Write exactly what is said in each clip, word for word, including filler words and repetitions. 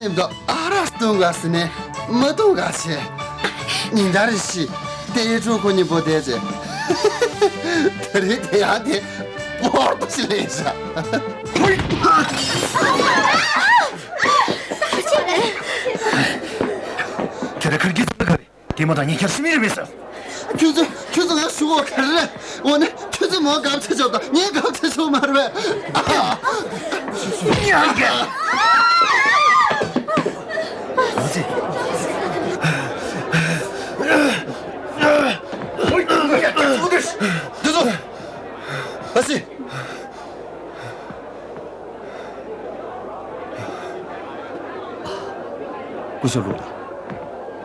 མཉམ་དུ་ཨ་རག་བཏུང་ག་ཟེར་ནས་མ་བཏུང་ག་བྱས། ཉིན་ལྟར་རེ་བཞིན་དེ་ཡི་ཕྲུ་གུ་གཉིས་པོ་བསྡད་རྗེས། ད་རེས་དེ་ཡང་དེ་བོར་པ་ཞིག་ལས་བཞག་ཁྱེད་རང་ཁར་གྱི་ཚོད་ག་རེད། དེ་མོ་དང་ཉེ་ཁྱར་སི་མི་རེ་མེད་ཟེར། ཁྱོད་ཚོས་ཁྱོད་ཚོ་ང་ཞུ་གོ་ག་རེ་རེད། འོ་ན་ཁྱོད་ཚོས་མོ་དགའ་ཚེ་ཆོག་དང་ངས་དགའ་ཚེ་ཆོག་མ་རེད་པས། ཉག་ག་འདི་ཚོ་ཨ་སི། སྐུ་ཞབས་ལུག་ལགས།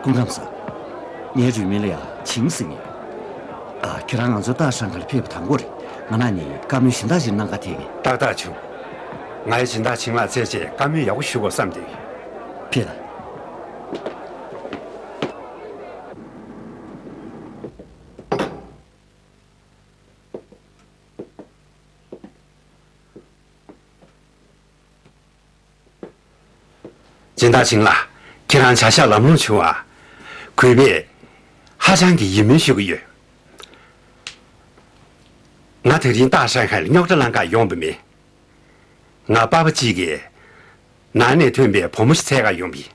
སྐུ་ཁམས་བཟང་། ངའི་རུས་མིང་ལ་ཡང་ཆིང་ཟེར་གྱི་ཡོད། ཨ། ཁྱེད་རང་ང་ཚོའི་ཏཱ་ཧྲང་ཧའེ་ལ་ཕེབས་པ་དང་པོ་རེད། ང་རང་ནས་བཀའ་མོལ་གཞན་དག་ཞིག་གནང་ག་ཐད་ཀྱི། ཏག་ཏག་བྱུང་། ང་ཡི་སྦྱིན་བདག་ཆིང་ལགས་བཙལ་བྱས་བཀའ་མོལ་ཡག་པོ་ཞུ་དགོས་བསམ་བསྡད་ཡོད། ཕེབས་ལ། སྦྱིན་བདག་ཆིང་ལགས། ཁྱེད་རང་བྱ་གཞག་ལམ་ལྷོང་བྱུང་བ། གུས་པས་ཧ་ཅང་གི་ཡིད་སྨོན་ཞུ་གི་ཡོད། ང་དེ་རིང་ཏཱ་ཧྲང་ཧའེ་ལ་རྙོག་དྲ་གླེང་གར་ཡོང་བ་མིན། ང་པ་ཕ་གཅིག་གིས་ནང་ནས་ཐོན་པའི་བུ་མོ་ཞིག་འཚོལ་གར་ཡོང་བ་ཡིན།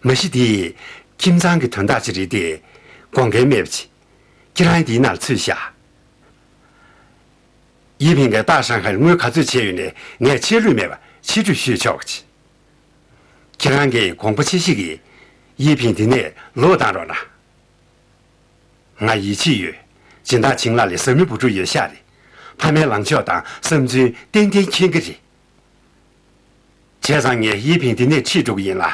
མ་གཞི་དེ་ཁྱིམ་ཚང་གི་དོན་དག་ཅིག་རེད་དེ། དགོངས་འགལ་མེད་པ་ཅིག་ཁྱེད་རང་དེའི་ནང་ཚུད་ཤག་ཡི་ཕིང་གིས་ཏཱ་ཧྲང་ཧའེ་ལ་དངུལ་ག་ཚོད་བྱས་ཡོད་ནས་ངས་ཆད་ལུས་མེད་པར་ཕྱིར་སྤྲོད་ཞུས་ཆོག་གི། ཁྱེད་རང་གིས་དགོངས་པ་ཆེ་བཞེས་ཀྱིས་ཡི་ཕིང་འདི་ནས་ལོག་བཏང་རོགས་གནང་། ང་ཡིད་ཆེས་ཡོད། སྦྱིན་བདག་ཆིང་ལགས་ལ་བཟའ་མི་བུ་ཕྲུག་ཡོད་ཤག་རེད། ཕ་མའི་ལངས་ཕྱོགས་དང་བསམ་ཚུལ་ཏན་ཏན་མཁྱེན་གྱི་རེད། བྱས་ཙང་ངས་ཡི་ཕིང་འདི་ནས་ཁྲིད་འགྲོ་གི་ཡིན་ལ།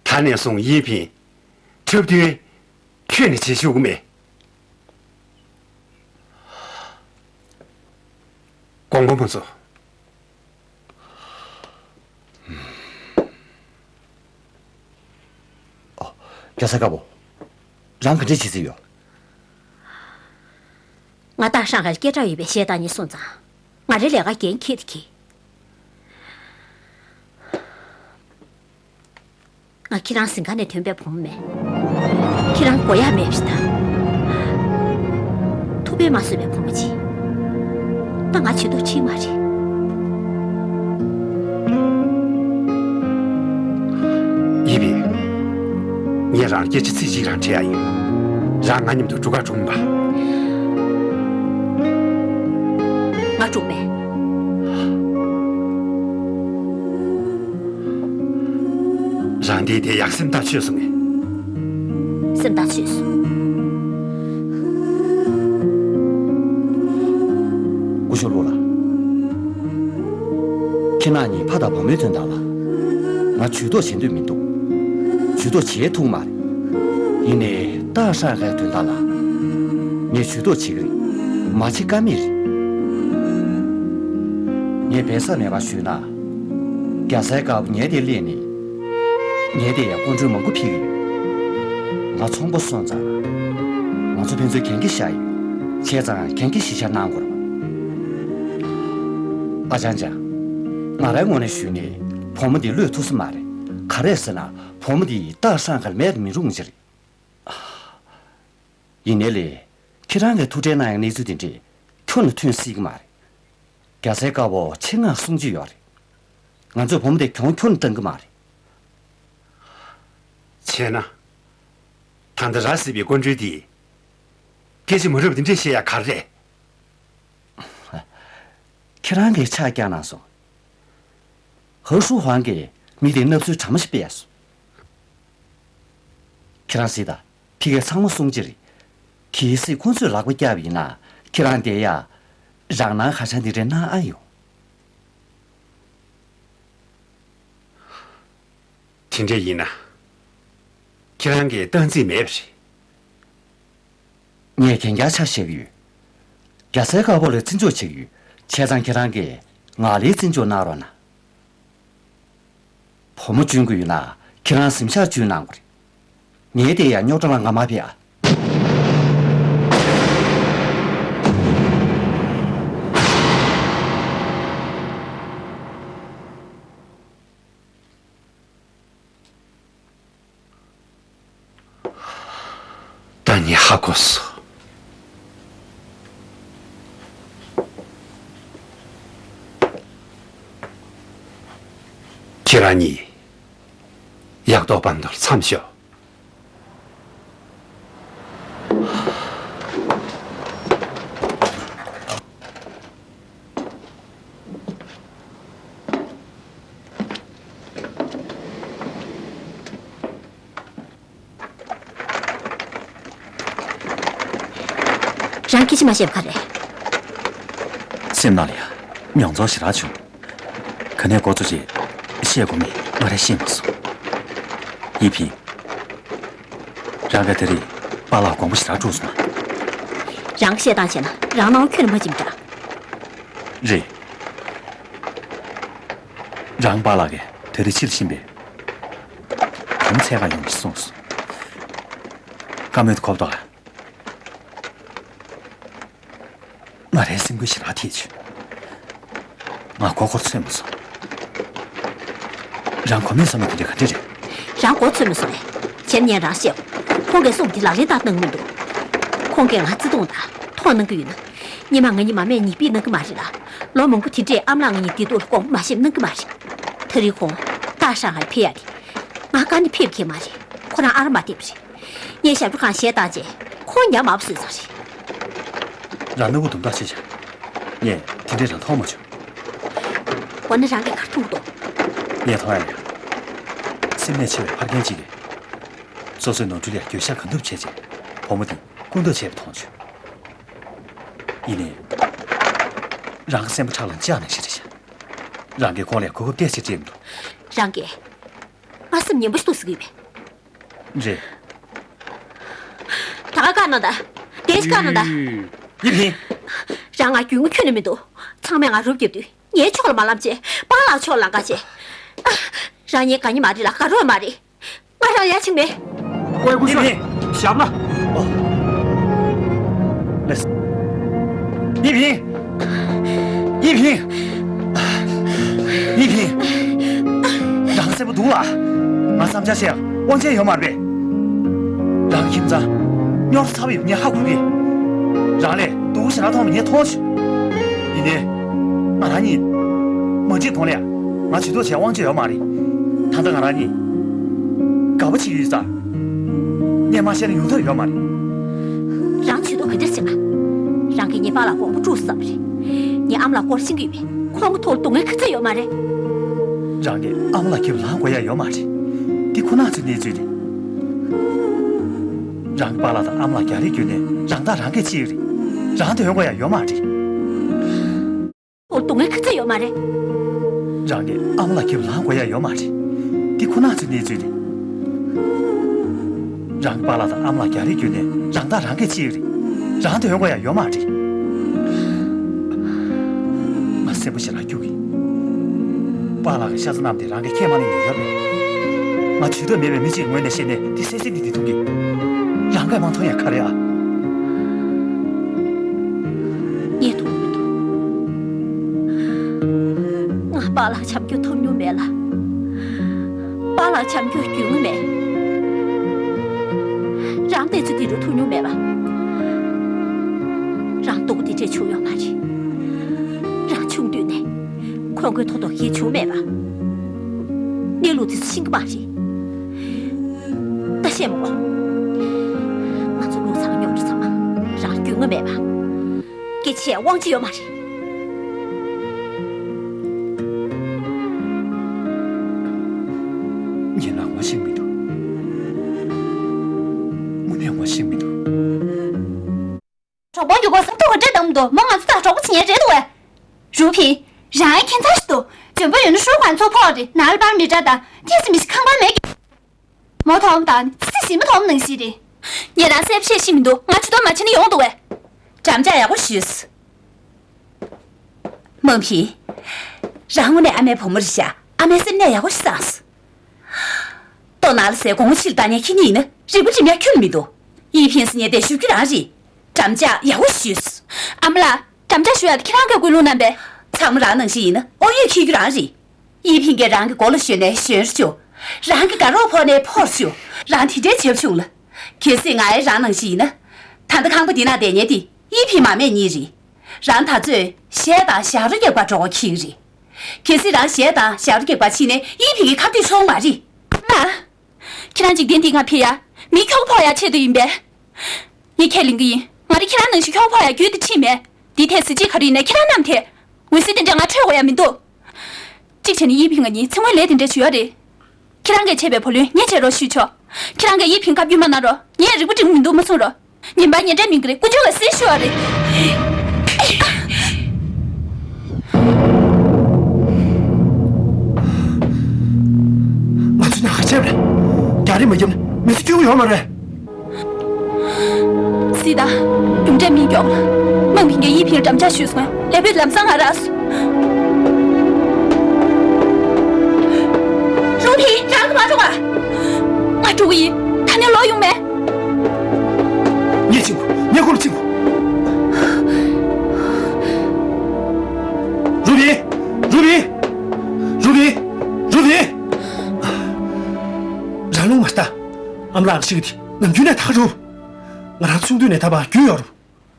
ད་ནས་བཟུང་ཡི་ཕིང་འཁྲབ་སྟོན་ཁྱོན་ནས་བྱེད་ཆོག་གི་མེད། དགོངས་པ་མ་ཚོམ། ཨོ། རྒྱལ་སྲས་དཀར་པོ། རང་ག་འདྲ་བྱེད་རྩིས་ཡོད། ང་ཏཱ་ཧྲང་ཧའེ་ལ་སྐད་གྲགས་ཡོད་པའི་གཞས་བཏང་ནས་སོང་ཙང་། ང་རའི་ལས་ཀ་འགན་འཁྱེར་ཏེ་འཁྱེར། ང་ཁྱེད་རང་གཟིམ་ཁང་ནས་ཐོན་པའི་བུ་མོ་མིན། ཁྱེད་རང་དགོས་ཡག་མེད་པ་ཞིག་དང་། ཐུགས་ཕན་མ་གསོས་པའི་བུ་མོ་ཅིག་ད་ང་ཇུས་གཏོགས་བྱེད་མ་རེད། ཡི་ཕིང་། ངས་རང་སྐད་ཆ་ཚིག་གཅིག་རང་དྲི་ཡག་ཡིན། རང་ང་མཉམ་དུ་འགྲོ་ག་འགྲོ་མིན་པ། ང་འགྲོ་མེད། རང་དེ་དེ་ཡག་སེམས་ཐག་ཆོད་སོང་ངས། སེམས་ཐག་ཆོད་སོང་། སྐུ་ཞབས་ལུག་ལགས། ཁྱེད་རང་གཉིས་ཕ་དང་བུ་མོའི་དོན་དག་ལ། ང་ཇུས་གཏོགས་བྱེད་འདོད་མི་འདུག་ཇུས་གཏོགས་བྱེད་ཐུབ་མ་རེད། ཡིན་ནའི་ཏཱ་ཧྲང་ཧའེ་དོན་དག་ལ། ངས་ཇུས་གཏོགས་བྱེད་ཀྱི་རེད། མ་བྱེད་ཀ་མེད་རེད། ངས་སྦས་གསང་མེད་པར་ཞུས་ན། རྒྱལ་སྲས་དཀར་པོ་ངའི་སྟེང་སླེབས་ནས། ངའི་སྟེང་ཡང་སྐུ་མགྲོན་མང་པོ་ཕེབས་ཀྱི་ཡོད། ང་ཚོང་པ་སོང་ཙང་། ང་ཚོ་ཕན་ཚུན་གན་རྒྱ་བཞག་ཡོད། བྱས་ཙང་གན་རྒྱ་གཞི་བཞག་གནང་དགོས་རེད་པ། ཨ་ཅང་ཅང་། ང་རའི་ངོས་ནས་ཞུས་ནས་བུ་མོ་འདི་གློད་ཐུབ་ས་མ་རེད། ག་རེ་ཟེར་ན་བུ་མོ་འདི་ཏཱ་ཧྲང་ཧའེ་ལ་མེད་དུ་མི་རུང་ཅིག་རེད། ཡིན་ནའི་ལས། ཁྱེད་རང་གིས་ཐུགས་ཁྲལ་གནང་ཡག་གནས་ཚུལ་དེ་འདྲས་ཁྱོན་ནས་ཐོན་སྲིད་ཀྱི་མ་རེད། རྒྱལ་སྲས་དཀར་པོ་ཆེད་མངགས་གསུང་རྒྱུ་ཡོད་རེད། ང་ཚོས་བུ་མོ་དེ་གྱོང་ཁྱོན་ནས་བཏང་གི་མ་རེད། བྱས་ན། ད་ལྟ་ར་སྲིད་པའི་སྐུ་མགྲོན་དེས། སྐད་ཆ་མ་རབས་དེ་འདྲས་བཤད་ཡག་ག་རེ་རེད། ཁྱེད་རང་གིས་ཕྱག་བརྐྱངས་གནང་སོང་། ཧེ་ཧྲུའུ་ཧུའང་གིས་མི་དེའི་མནབ་སྲོལ་དྲ་མ་ཞིག་སྤེལ་སོང་། ཁྱེད་རང་གཟིགས་དང་། ཕ་གིར་ཚང་མ་གསུང་གི་རེད། གལ་སྲིད་ཁོང་ཚོས་ལག་པ་བཀྱགས་པ་ཡིན་ན་ཁྱེད་རང་བསྡད་ཡག་རང་སྣང་ཧ་ཅང་འདི་འདྲའི་སྣང་ཨ་ཡོང་། དེ་འདྲ་ཡིན་ན། ཁྱེད་རང་གིས་སྟངས་འཛིན་མེད་པ་རེད། ངས་གན་རྒྱ་ཆ་བཞག་གི་ཡོད། རྒྱལ་སྲས་དཀར་པོ་ལ་བརྩི་འཇོག་བྱེད་ཀྱི་ཡོད། བྱས་ཙང་ཁྱེད་རང་གིས་ང་ལ་བརྩི་འཇོག་གནང་རོགས་གནང་། བུ་མོ་བཅོན་གྱི་ཡོད་ན་ཁྱེད་རང་གཟིམ་ཤག་བཅོན་གནང་དགོས་རེད། ངའི་སྟེང་ཡང་རྙོག་དྲ་ལ་ང་མ་ཕེབས་ཨ། ཧ་གོ་སོང་། ཁྱེད་རང་གཉིས་ཡག་ཐོག་པ་འདོར་མཚམས་ཞོག། རང་སྐད་ཆ་མ་བཤད་པ་ག་རེ། སེམས་ནང་ལ་ཡ་མྱོང་ཚོར་ཞེ་དྲག་བྱུང་། ག་ནས་འགོ་ཚུགས་ཅེས་བཤད་དགོས་མིན་ང་རང་ཤེས་མ་སོང་། ཡིན་ཕིན། རང་གིས་དེ་རིང་པཱ་ལགས་དགོངས་པ་ཞེ་དྲག་བསྐྱངས་སོང་ང་། རང་གིས་བཤད་སྟངས་བྱས་ན་རང་སྣང་བ་ཁྱོན་ནས་མ་བྱེད་པ་འདྲ། རེད། རང་པཱ་ལགས་ཀྱིས་དེ་རིང་ཕྱིར་ཕྱིན་པས། བུ་མོ་འཚོལ་ག་ཡོང་ཞེས་གསུངས་སོང་། བཀའ་མོལ་དེ་གོ་འདུག་ག། ང་རའི་སེམས་འགུལ་ཞེ་དྲག་ཐེབས་བྱུང་། ང་མགོ་སྐོར་ཚོད་མ་སོང་། རང་གོ་མེད་ས་མེད་དེ་འདྲ་ག་འདྲ་རེད། རང་མགོ་ཚོད་མ་སོང་ངས། བྱས་ན་ངས་རང་བཤད། ཁོང་གིས་གསུངས་པ་དེ་ལག་ལེན་བསྟར་གནང་གི་མི་འདུག། ཁོང་གིས་ང་བརྩི་མཐོང་དང་མཐོང་གནང་གི་ཡོད་ན། སྔོན་མ་ང་གཉིས་མ་སྨད་ཉིས་ཕིག་གནང་གི་མ་རེད་ལ། ལོ་མང་པོ་དེ་འདྲས་ཨ་མ་ལགས་ང་གཉིས་བདེ་སྡུག་ལ་དགོངས་པ་མ་བཞེས་གནང་གི་མ་རེད། དེ་རིང་ཁོང་ཏཱ་ཧྲང་ཧའེ་ཕེབས་ཡ་དེ། ང་དཀའ་ནས་ཕེབས་ཀྱི་མ་རེད། ཁོ་རང་ཨ་རོ་མ་བསྡད་པ་རེད། ངས་ཞབས་བྲོ་སྒང་གཞས་བཏང་རྗེས་ཁོང་ཉམས་དམའ་པོ་བཟོས་ཚར་རེད། རང་སྣང་བ་དུམ་བཏགས་བྱས་བྱས། ངས་དེ་འདྲས་རང་མཐོང་མ་བྱུང་། འོ་ན་རང་གིས་ག་རེ་མཐོང་གི་འདུག། ངས་མཐོང་ཡ་ལ་ཡ། སེམས་ནད་ཆེ་བའི་ཕ་རྒན་གཅིག་གིས། སོ་སོའི་ནོར་འཁྲུལ་ལ་འགྱོད་བཤགས་གང་ཐུབ་བྱས་རྗེས་བུ་མོ་དེ་སྐུ་མདོག་བྱས་པ་མཐོང་བྱུང་། ཡིན་ནའི། རང་གི་སེམས་པ་ཁྲག་ལ་འཇགས་ནས་ཤི་རེ་བྱ། རང་གིས་ཁོང་ལ་གོ་སྐབས་ཏོག་ཙམ་སྤྲད་མི་འདུག། རང་གིས་ང་སེམས་ངན་པ་ཞིག་འདུག་ཟེར་གྱི་ཡོད་པས། རེད། ད་ག་བཀའ་གནང་དང་། བདེ་ཞིག་བཀའ་གནང་དང་། ཡིན་ཕིན། རང་ང་རྒྱུས་མངའ་ཁྱོན་ནས་མི་འདུག། ཚང་མས་ང་རུབ་བརྒྱབ་དུས་ངའི་ཕྱོགས་ལ་མ་ལངས་བྱས་པཱ་ལགས་ཕྱོགས་ལ་ལངས་ག་བྱས། ཨ། རང་ཉིད་དགའ་ཉེ་མ་རེད་ལ་དགའ་རོགས་མ་རེད། ང་རང་ཡ་ཕྱིན་མེད། ཝེ་ཀུ་ཡིན་ཕིན། ཞབས་ལ། ཨོ། ལེས། ཡིན་ཕིན། ཡིན་ཕིན། ཡིན་ཕིན། རང་གསལ་པོ་འདུག་ལ། ང་བསམ་འཆར་བཤད་དབང་ཆ་ཡོད་མ་རེད་པས། རང་ཁྱིམ་ཚང་རྙོག་དྲ་ཚ་པོ་ཡོད་པ་ངས་ཧ་གོ་གི། རང་ལས་སྡུག་པོ་ཞེ་དྲག་མཐོང་བ་ངས་མཐོང་བྱུང་། ཡིན་ནའི། ང་རང་གཉིས་མ་འགྲིག་གོང་ལ་ཡ། ང་ཇུས་གཏོགས་བྱེད་དབང་ཆ་ཡོད་མ་རེད། ད་ལྟ་ང་རང་གཉིས་དགའ་པོ་བྱེད་ཀྱི་ཡོད་ཙང་། ངས་མ་བཤད་ན་ཡོང་ཐབས་ཡོད་མ་རེད། རང་ཇུས་གཏོགས་ག་འདྲ་བྱེད་པ། རང་གིས་ངའི་པཱ་ལགས་དགོངས་པ་དཀྲུགས་བསམ་པ་རེད། ངའི་ཨ་མ་ལགས་སྐོར་ཤེས་ཀྱི་ཡོད་པས་ཁོང་གི་ཐོག་ལ་སྡུག་བསྔལ་ག་ཚོད་ཡོད་མ་རེད། རང་གིས་ཨ་མ་ལགས་སྐྱིད་པོ་ལངས་དགོས་ཡ་ཡོད་མ་རེད། འདི་ཁོ་ན་ཚོའི་གནས་ཚུལ་རེད། རང་གི་པཱ་ལགས་དང་ཨ་མ་ལགས་རྒྱག་རེས་བརྒྱུད་ནས་རང་ཐག་རང་གིས་བཅད་ཀྱི་རེད། རང་དོན་དགོས་ཡ་ཡོད་མ་རེད། ཁོང་སྡུག་བསྔལ་ག་ཚོད་ཡོད་མ་རེད། རང་གིས་ཨ་མ་ལགས་སྐྱིད་པོ་ལངས་དགོས་ཡ་ཡོད་མ་རེད། འདི་ཁོ་ན་ཚོའི་གནས་ཚུལ་རེད། རང་གི་པཱ་ལགས་དང་ཨ་མ་ལགས་རྒྱག་རེས་བརྒྱུད་ནས་རང་ཐག་རང་གིས་བཅད་ཀྱི་རེད། རང་དོན་དགོས་ཡ་ཡོད་མ་རེད། ང་སེམས་པ་ཞེ་དྲག་སྐྱོ་གི། པཱ་ལགས་ཀྱི་ཤ་ཚ་རྣམས་དེ་རང་གིས་ཁས་མ་ལེན་ནས་ཡོད་རེད། ང་ཇུས་གཏོགས་མེད་པའི་མི་གཅིག་ངོས་ནས་བཤད་ནས་དེ་སེ་སེ་འདི་འདི་མཐོང་གི། རང་གིས་མ་མཐོང་ཡ་ག་རེ་ཨ། ངས་མཐོང་མི་འདུག། ང་པཱ་ལགས་འཆམ་རྒྱུ་ཐུབ་མྱོང་མེད་ལ། པཱ་ལགས་འཆམ་རྒྱུ་རྒྱུས་མངའ་མེད། རང་གནས་ཚུལ་འདི་རུ་ཐུག་མྱོང་མེད་པ། རང་སྡུག་འདི་འདྲས་བྱུང་ཡོད་མ་རེད། རང་ཆུང་དུས་ནས་ཁོང་གི་ཐོག་ཐོག་ཤེས་བྱུང་མེད་པ། གནས་ལུགས་འདི་ཚོ་ཤེས་ཀྱི་མ་རེད། ད་བཤད་མ་དགོས། ང་ཚོ་ལུག་ཚང་རྙོག་དྲ་ཚང་མ་རང་རྒྱུས་མངའ་མེད་པ། སྐད་ཆ་དབང་ཆ་ཡོད་མ་རེད། ངས་ནང་མ་ཤེས་མི་འདུག། དངོས་གནས་ངོ་ཤེས་མི་འདུག། གྲོགས་པོ་རྒྱུག་གོ་སེམས་ཐུག་ག་འདྲེ་དང་མི་འདུག། མོ་ང་ཚོ་དང་གྲོགས་པོ་བྱེད་ཉན་རེད་འདུག་བས། རུ་ཕིན། རང་ཡང་ཁྱད་མཚར་ཞིག་འདུག། འཇོན་པོ་ཡོད་ན་ཧྲུའུ་ཁང་ཚོ་ཕོག་རེད། ནང་ལ་པར་མི་འདྲ་དང་ཏིས་མི་ཞིག་ཁང་པར་མེད་ཀི། མོ་དོམ་དང་ཙི་ཙི་ཞིམ་མོ་དོམ་ནང་བཞིན་རེད། ངས་རང་གསལ་པོ་བཤད་ཤེས་མི་འདུག། ང་ཇུས་གཏོགས་མ་བྱེད་ན་ཡོང་འདུག་བས། འགྲམ་ལྕག་ཡག་པོ་ཞུས། མང་ཕིན། རང་དངོས་གནས་ཨ་མའི་བུ་མོ་རེད་ཤག། ཨ་མའི་སེམས་ནད་ཡག་པོ་ཞིག་བསགས་སོང་། ལྟོ་ནང་ལ་ཟས་སྒོང་ཕྱིར་བཏང་མཁན་ཁྱེད་གཉིས་ཡིན་ན་རིལ་བུ་འགྲིམ་ཡ་ཁྱོན་མི་འདུག། ཡིན་ཕིན་སི་ཉེ་དེ་ཞུ་རྒྱུ་རང་རེད། འགྲམ་ལྕག་ཡག་པོ་ཞུས། ཨ་མ་ལགས། འགྲམ་ལྕག་ཞུ་ཡ་དེ་ཁྱེད་རང་གིས་ཀུན་སློང་གནང་པས། ཚང་མ་རང་ནང་བཞིན་ཡིན་ན་དབང་ཡོད་འཁྱེར་རྒྱུ་རང་རེད། ཡིན་ཕིན་གྱིས་རང་གི་མགོ་ལ་ཞོན་ནས་ཞོན་རུ་བཅུག། རང་གི་དགའ་རོགས་ཕོག་ནས་ཕོག་རུ་བཅུག། རང་དེ་འདྲའི་བྱེད་བྱུང་ལ། གལ་སྲིད་ང་ཡང་རང་ནང་བཞིན་ཡིན་ན། ད་ལྟ་ཁང་པ་འདི་ན་བསྡད་མཁན་དེ་ཡི་ཕིང་མ་སྨད་གཉིས་རེད། རང་ད་ཚོས་གཞས་དང་ཞབས་བྲོ་རྒྱག་པར་འགྲོ་དགོས་ཁེལ་རེད། གལ་སྲིད་རང་གཞས་དང་ཞབས་བྲོ་རྒྱག་པར་ཕྱིན་ནས་ཡི་ཕིང་གི་ཁ་གཏད་ཆོག་མ་རེད། མ། ཁྱེད་རང་འཇིག་རྟེན་འདི་ང་ཕེ་ཡ། མི་ཁྱོ་ག་ཕོག་ཡ་ཆེད་དུ་ཡིན་པས། ངས་ཁས་ལེན་གི་ཡིན། ང་རེ་ཁྱེད་རང་ནང་བཞིན་ཁྱོ་ག་ཕོག་ཡ་རྒྱུད་དུ་ཕྱིན་མེད། འདི་ཐད་གཟི་བརྗིད་ག་རེ་ཡིན་ནའི་ཁྱེད་རང་རྣམས་ཐད། འོད་ཟེར་དེ་འདྲ་ང་འཕྲོད་དགོས་ཡ་མི་འདུག་གཅིག་བྱས་ན་ཡི་ཕིང་ང་གཉིས་ཚེ་སྔོན་ལས་དེ་འདྲ་ཞུ་ཡ་རེད། ཁྱེད་རང་གིས་བྱས་པའི་བུ་ལོན་ངས་བྱེད་རོགས་ཞུས་ཆོག་ཁྱེད་རང་གིས་ཡི་ཕིང་བཀའ་བཀྱོན་མ་གནང་རོགས། ངས་རིག་པ་འགྲིག་མི་འདུག་མ་གསུང་རོགས། ཉན་པ་ཉན་འདྲ་མིན་གི་རེད། ཀུན་སྤྱོད་ལ་གཟིགས་ཞུ་བ་རེད། ང་ཚོས་ན་ག་བྱས་པ་རེད། རྒྱག་རེས་མ་བརྒྱབ་ན་མི་ཚེ་སྐྱོ་གི་ཡོད་མ་རེད། སྲིད་ད། རྒྱུ་འབྲས་མི་མགྱོགས་ལ། དམངས་ཕན་གྱི་ཡི་ཕིང་འགྲམ་ལྕག་ཞུས་སོང་། ལས་བུད་ལམ་སང་ང་རག་སོང་། རུང་ཕིང་རང་གི་མ་འགྲོ་བ། ང་འགྲོ་གི་ཡིན། ད་ནས་ལོག་ཡོང་མེད། ངས་ཕྱིན་དགོས། ངས་ཁོ་ལ་ཕྱིན་དགོས། རུ་བི། རུ་བི། རུ་བི། རུ་བི། རང་ལུང་མ་ལྟ། ཨ་མ་ལགས་ཤི་གི་དེ་ནམ་རྒྱུན་ནས་ད་རུ། ང་རང་ཆུང་དུས་ནས་ད་བར་རྒྱུས་ཡོད་རུ།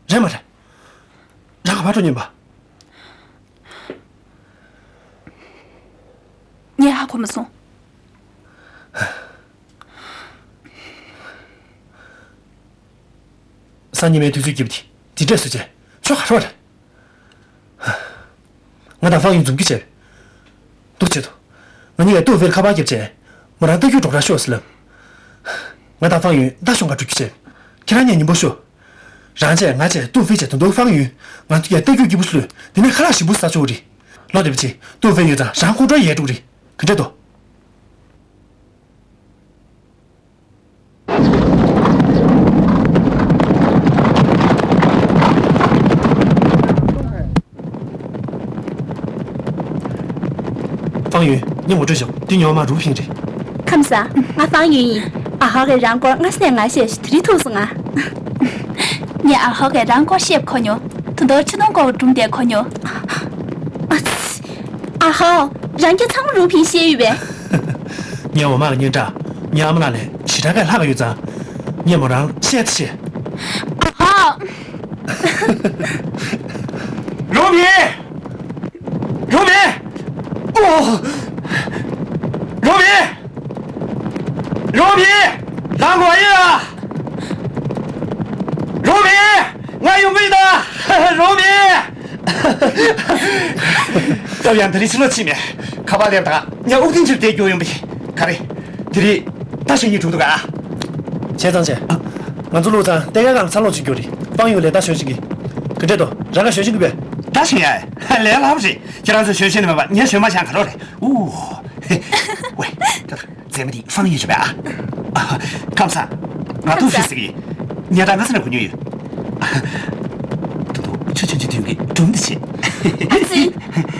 རེད་མ་རེད། རང་ག་པར་འགྲོ་སྙམ་པ། ངས་ཧ་གོ་མ་སོང་། སང་ཉི་མའི་དུས་ཚོད་སྐྱིད་པོ་དེ་འདི་འདྲས་སུ་བྱས་ཆོག་ག་རོགས་རེད། ང་དང་ཧྥང་ཡུན་མཛུབ་གུ་བྱས། འདུག་བྱེད་དོ། ང་གཉིས་ཀས་ཏུའུ་ཧྥེ་ལ་ཁ་པར་བརྒྱབ་བྱས། མོ་རང་རྟ་རྒྱུག་འགྲོ་གར་ཤོག་ཟེར་ལབ། ང་དང་ཧྥང་ཡུན་རྟ་ཞོན་གར་འགྲོ་རྒྱུ་བྱས། ཁྱེད་རང་གཉིས་ཉིན་པོ་ཤོག་རང་བྱས་ང་བྱས་ཏུའུ་ཧྥེ་བྱས་ད་དུང་ཧྥང་ཡུན། ང་ཚོ་གཉིས་རྟ་རྒྱུག་སྐྱིད་པོ་ཞིག་ལོས། དེ་ནས་ཁ་ལག་ཞིམ་པོ་ཟ་ཆོག་རེད། ལོ་དེ་བ་ཅིག་ཏུའུ་ཧྥེ་ཡོད་ཙང་རང་ཁོང་ཁྲོ་ཡལ་འགྲོ་གི་རེད། ག་འདྲས་འདུག་ཧྥང་ཡུན། ངས་ངོ་སྤྲོད་ཞུ། འདི་ཉོ་མ་རུ་ཕིང་རེད། ཁམས་བཟང་། ང་ཧྥང་ཡུན་ཡིན། ཨ་ཧོ་གིས་རང་སྐོར་ང་སྣེ་ང་ཤེས་ཤིག་དེ་རིང་ཐུག་སོང་ང་། ངས་ཨ་ཧོ་གིས་རང་སྐོར་བཤད་གོ་མྱོང་། དུ་མདོར་ཆུ་དོང་སྐོར་སྒྲུང་དེ་གོ་མྱོང་། ཨ་ཧོ། རང་རྒྱལ་ཚང་མ་རུ་ཕིང་ཤེས་ཡོད་པས། ངའི་འོ་མ་གི་སྙན་གྲགས་ངའི་ཨ་མ་ལགས་ལས་ཞེ་དྲག་གི་ལྷག་གི་ཡོད་ཙང་། ངས་མོ་རང་བཤད་ཚེ་བཤད། ཨ་ཧོ། རུ་ཕིང་། རུ་ཕིང་། ཨོ། རུ་ཕིང་། རུ་ཕིང་། རང་གོ་ཡིན་ཨ། རུ་ཕིང་། ང་ཡོང་གི་ཡིན་ད། རུ་ཕིང་། སྟབས་ཡག་དེ་རིང་ཕྱི་ལོགས་ཕྱིན་མེད། ཁ་པར་སླེབས་དང་ངས་ཨུ་ཐིན་ཕྱིར་བསྡད་རྒྱུ་ཡོང་པ་ཡིན། ག་རེ། དེ་རིང་ད་ཞོན་གྱི་འགྲོ་འདུག་ག་བྱས་ཙང་བྱས། ང་ཚོ་ལོག་ཙང་ལྟེ་ག་སྒང་ལ་འཚར་ལོངས་བྱེད་རྒྱུ་རེད། ཧྥང་ཡུན་ལས་ད་ཞོན་ཤེས་ཀྱི། ག་འདྲས་འདུག་རང་ག་ཞོན་ཤེས་ཀྱི་པས། ད་ཞོན་ཡ། ལས་སླ་པོ་རེད། ཁྱེད་རང་ཚོ་ཞོན་ཤེས་ནི་མེད་པ་ངས་ཞོན་མ་ཤེས་ག་རོགས་རེད། ཨུ། ཝེ། ད་མཛེས་མ་འདི་ཧྥང་ཡུན་རེད་པས་ཨ། ཁམས་བཟང་། ང་ཏུའུ་ཧྥེ་ཟེར་གྱི་ཡིན། ངས་ད་སྔ་ས་ནས་གོ་མྱོང་ཡོད། ད་དུང་ཆུ་ཆུང་ཆུང་དེ་ཡོང་གི་སྒྲུང་འདི་བྱེད། ཨ་ཙི།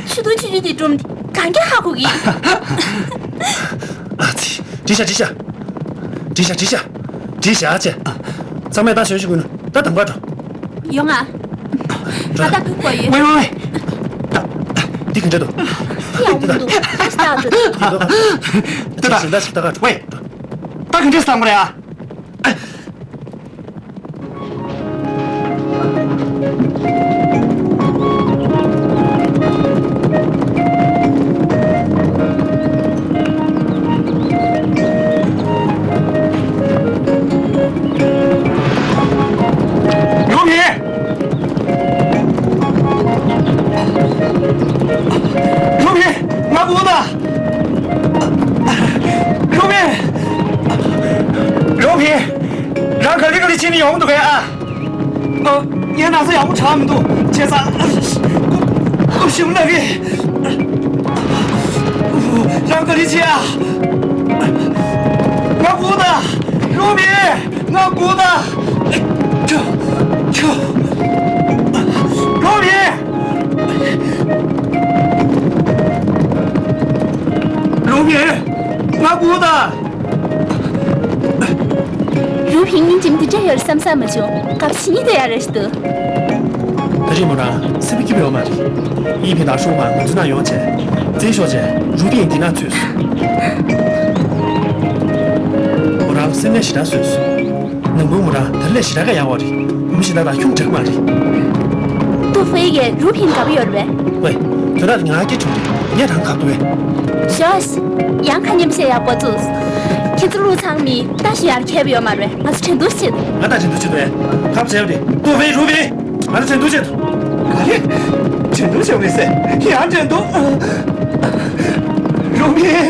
ཆུ་དུང་ཆུང་ཆུང་དེ་སྒྲུང་འདི་གང་ག་ཧ་གོ་གི། ཨ་ཙི། འགྲིག་ཤག་འགྲིག་ཤག་འགྲིག་ཤག་འགྲིག་ཤག་འགྲིག་ཤག་ཅེ། ཚང་མས་ད་ཞོན་ཤེས་དགོས་ན་ད་གདམ་ག་འགྲོ། ཡོང་ང་། ང་ད་བུ་གོ་ཡོད། ཝེ་ཝེ་ཝེ། འདི་ག་འདྲ་འདུག་ཡང་འདུག་ད་ཞིག་ད་ད། ད་ད་ཞིག་ད་ཞིག་ད་ག་འགྲོ། ཝེ། ད་ག་འདྲས་བསམ་པ་རེད་ཨ། རུ་ཕིང་། རུ་ཕིང་། ང་སྒུག་ད། རུ་ཕིང་། རུ་ཕིང་། རང་ག་ལེ་ག་ལེ་བྱས་ནས་ཡོང་འདུག་གས་ཨ། ཨ། ངའི་ན་ཚ་ཡག་པོ་དྲག་མི་འདུག་བྱས་ཙང་སྐུ་སྐུ་ཞིམ་ལ་གི། རང་ག་ལེ་བྱས་ཨ། ང་སྒུག་ད། རུ་ཕིང་། ང་སྒུག་ད། ཁྱོ། ཁྱོ། རུ་ཕིང་། རུ་ཕིང་། ང་སྒུག་ད། རུ་ཕིང་སྙིང་རྗེ་འདི་འདྲ་ཡོད་བསམ་བསམ་མ་བྱུང་། སྐབས་ཕྱི་ཉིན་དུ་ཡར་རེ་ཞིག་འདུག་ད་རེས་མོ་རང་སེམས་པ་སྐྱིད་པོ་ཡོད་མ་རེད། ཡི་ཕིང་དང་ཧྲུའུ་ཧྥང་ང་ཚོ་ནང་ཡོང་བྱས། བཙན་ཤོག་བྱས་རུ་ཏིང་འདི་ན་ཚུད་སོང་། མོ་རང་སེམས་ནད་ཞེ་དྲག་བཟོས་སོང་། ནང་ཁུལ་མོ་རང་དེ་ལས་ཞེ་དྲག་ག་ཡག་པ་རེད། མི་གཞན་དག་དང་ཁྱོད་འགྲིག་མ་རེད། ཏུའུ་ཧྥེ་གིས་རུ་ཕིན་དགའ་པོ་ཡོད་རེད་པས། ཝེ། དོན་དག་དེ་ང་སྐད་བྱུང་རེད། ངས་རང་དགའ་ཐུབ་པས། ཞོ། ཡང་ཁ་ཉེམ་བཤད་ཡག་འགོ་བཙུགས། ཁྱེད་ཚོ་ཀླུ་ཚང་མི་ལྟ་ཞིག་ཡར་ཁྱེར་ཡོད་མ་རེད། ང་ཚོ་འགྲན་བསྡུར་བྱེད། ང་ད་འགྲན་བསྡུར་བྱེད་དུས་ཁ་བྱས་པ་རེད། ཏུའུ་ཧྥེ། རུ་ཕིན། ང་ཚོ་འགྲན་བསྡུར་བྱེད་དུ། ག་རེ། འགྲན་བསྡུར་བྱེད་པ་རེད་ཟེར། ཡང་འགྲན་བསྡུར། རུ་ཕིན།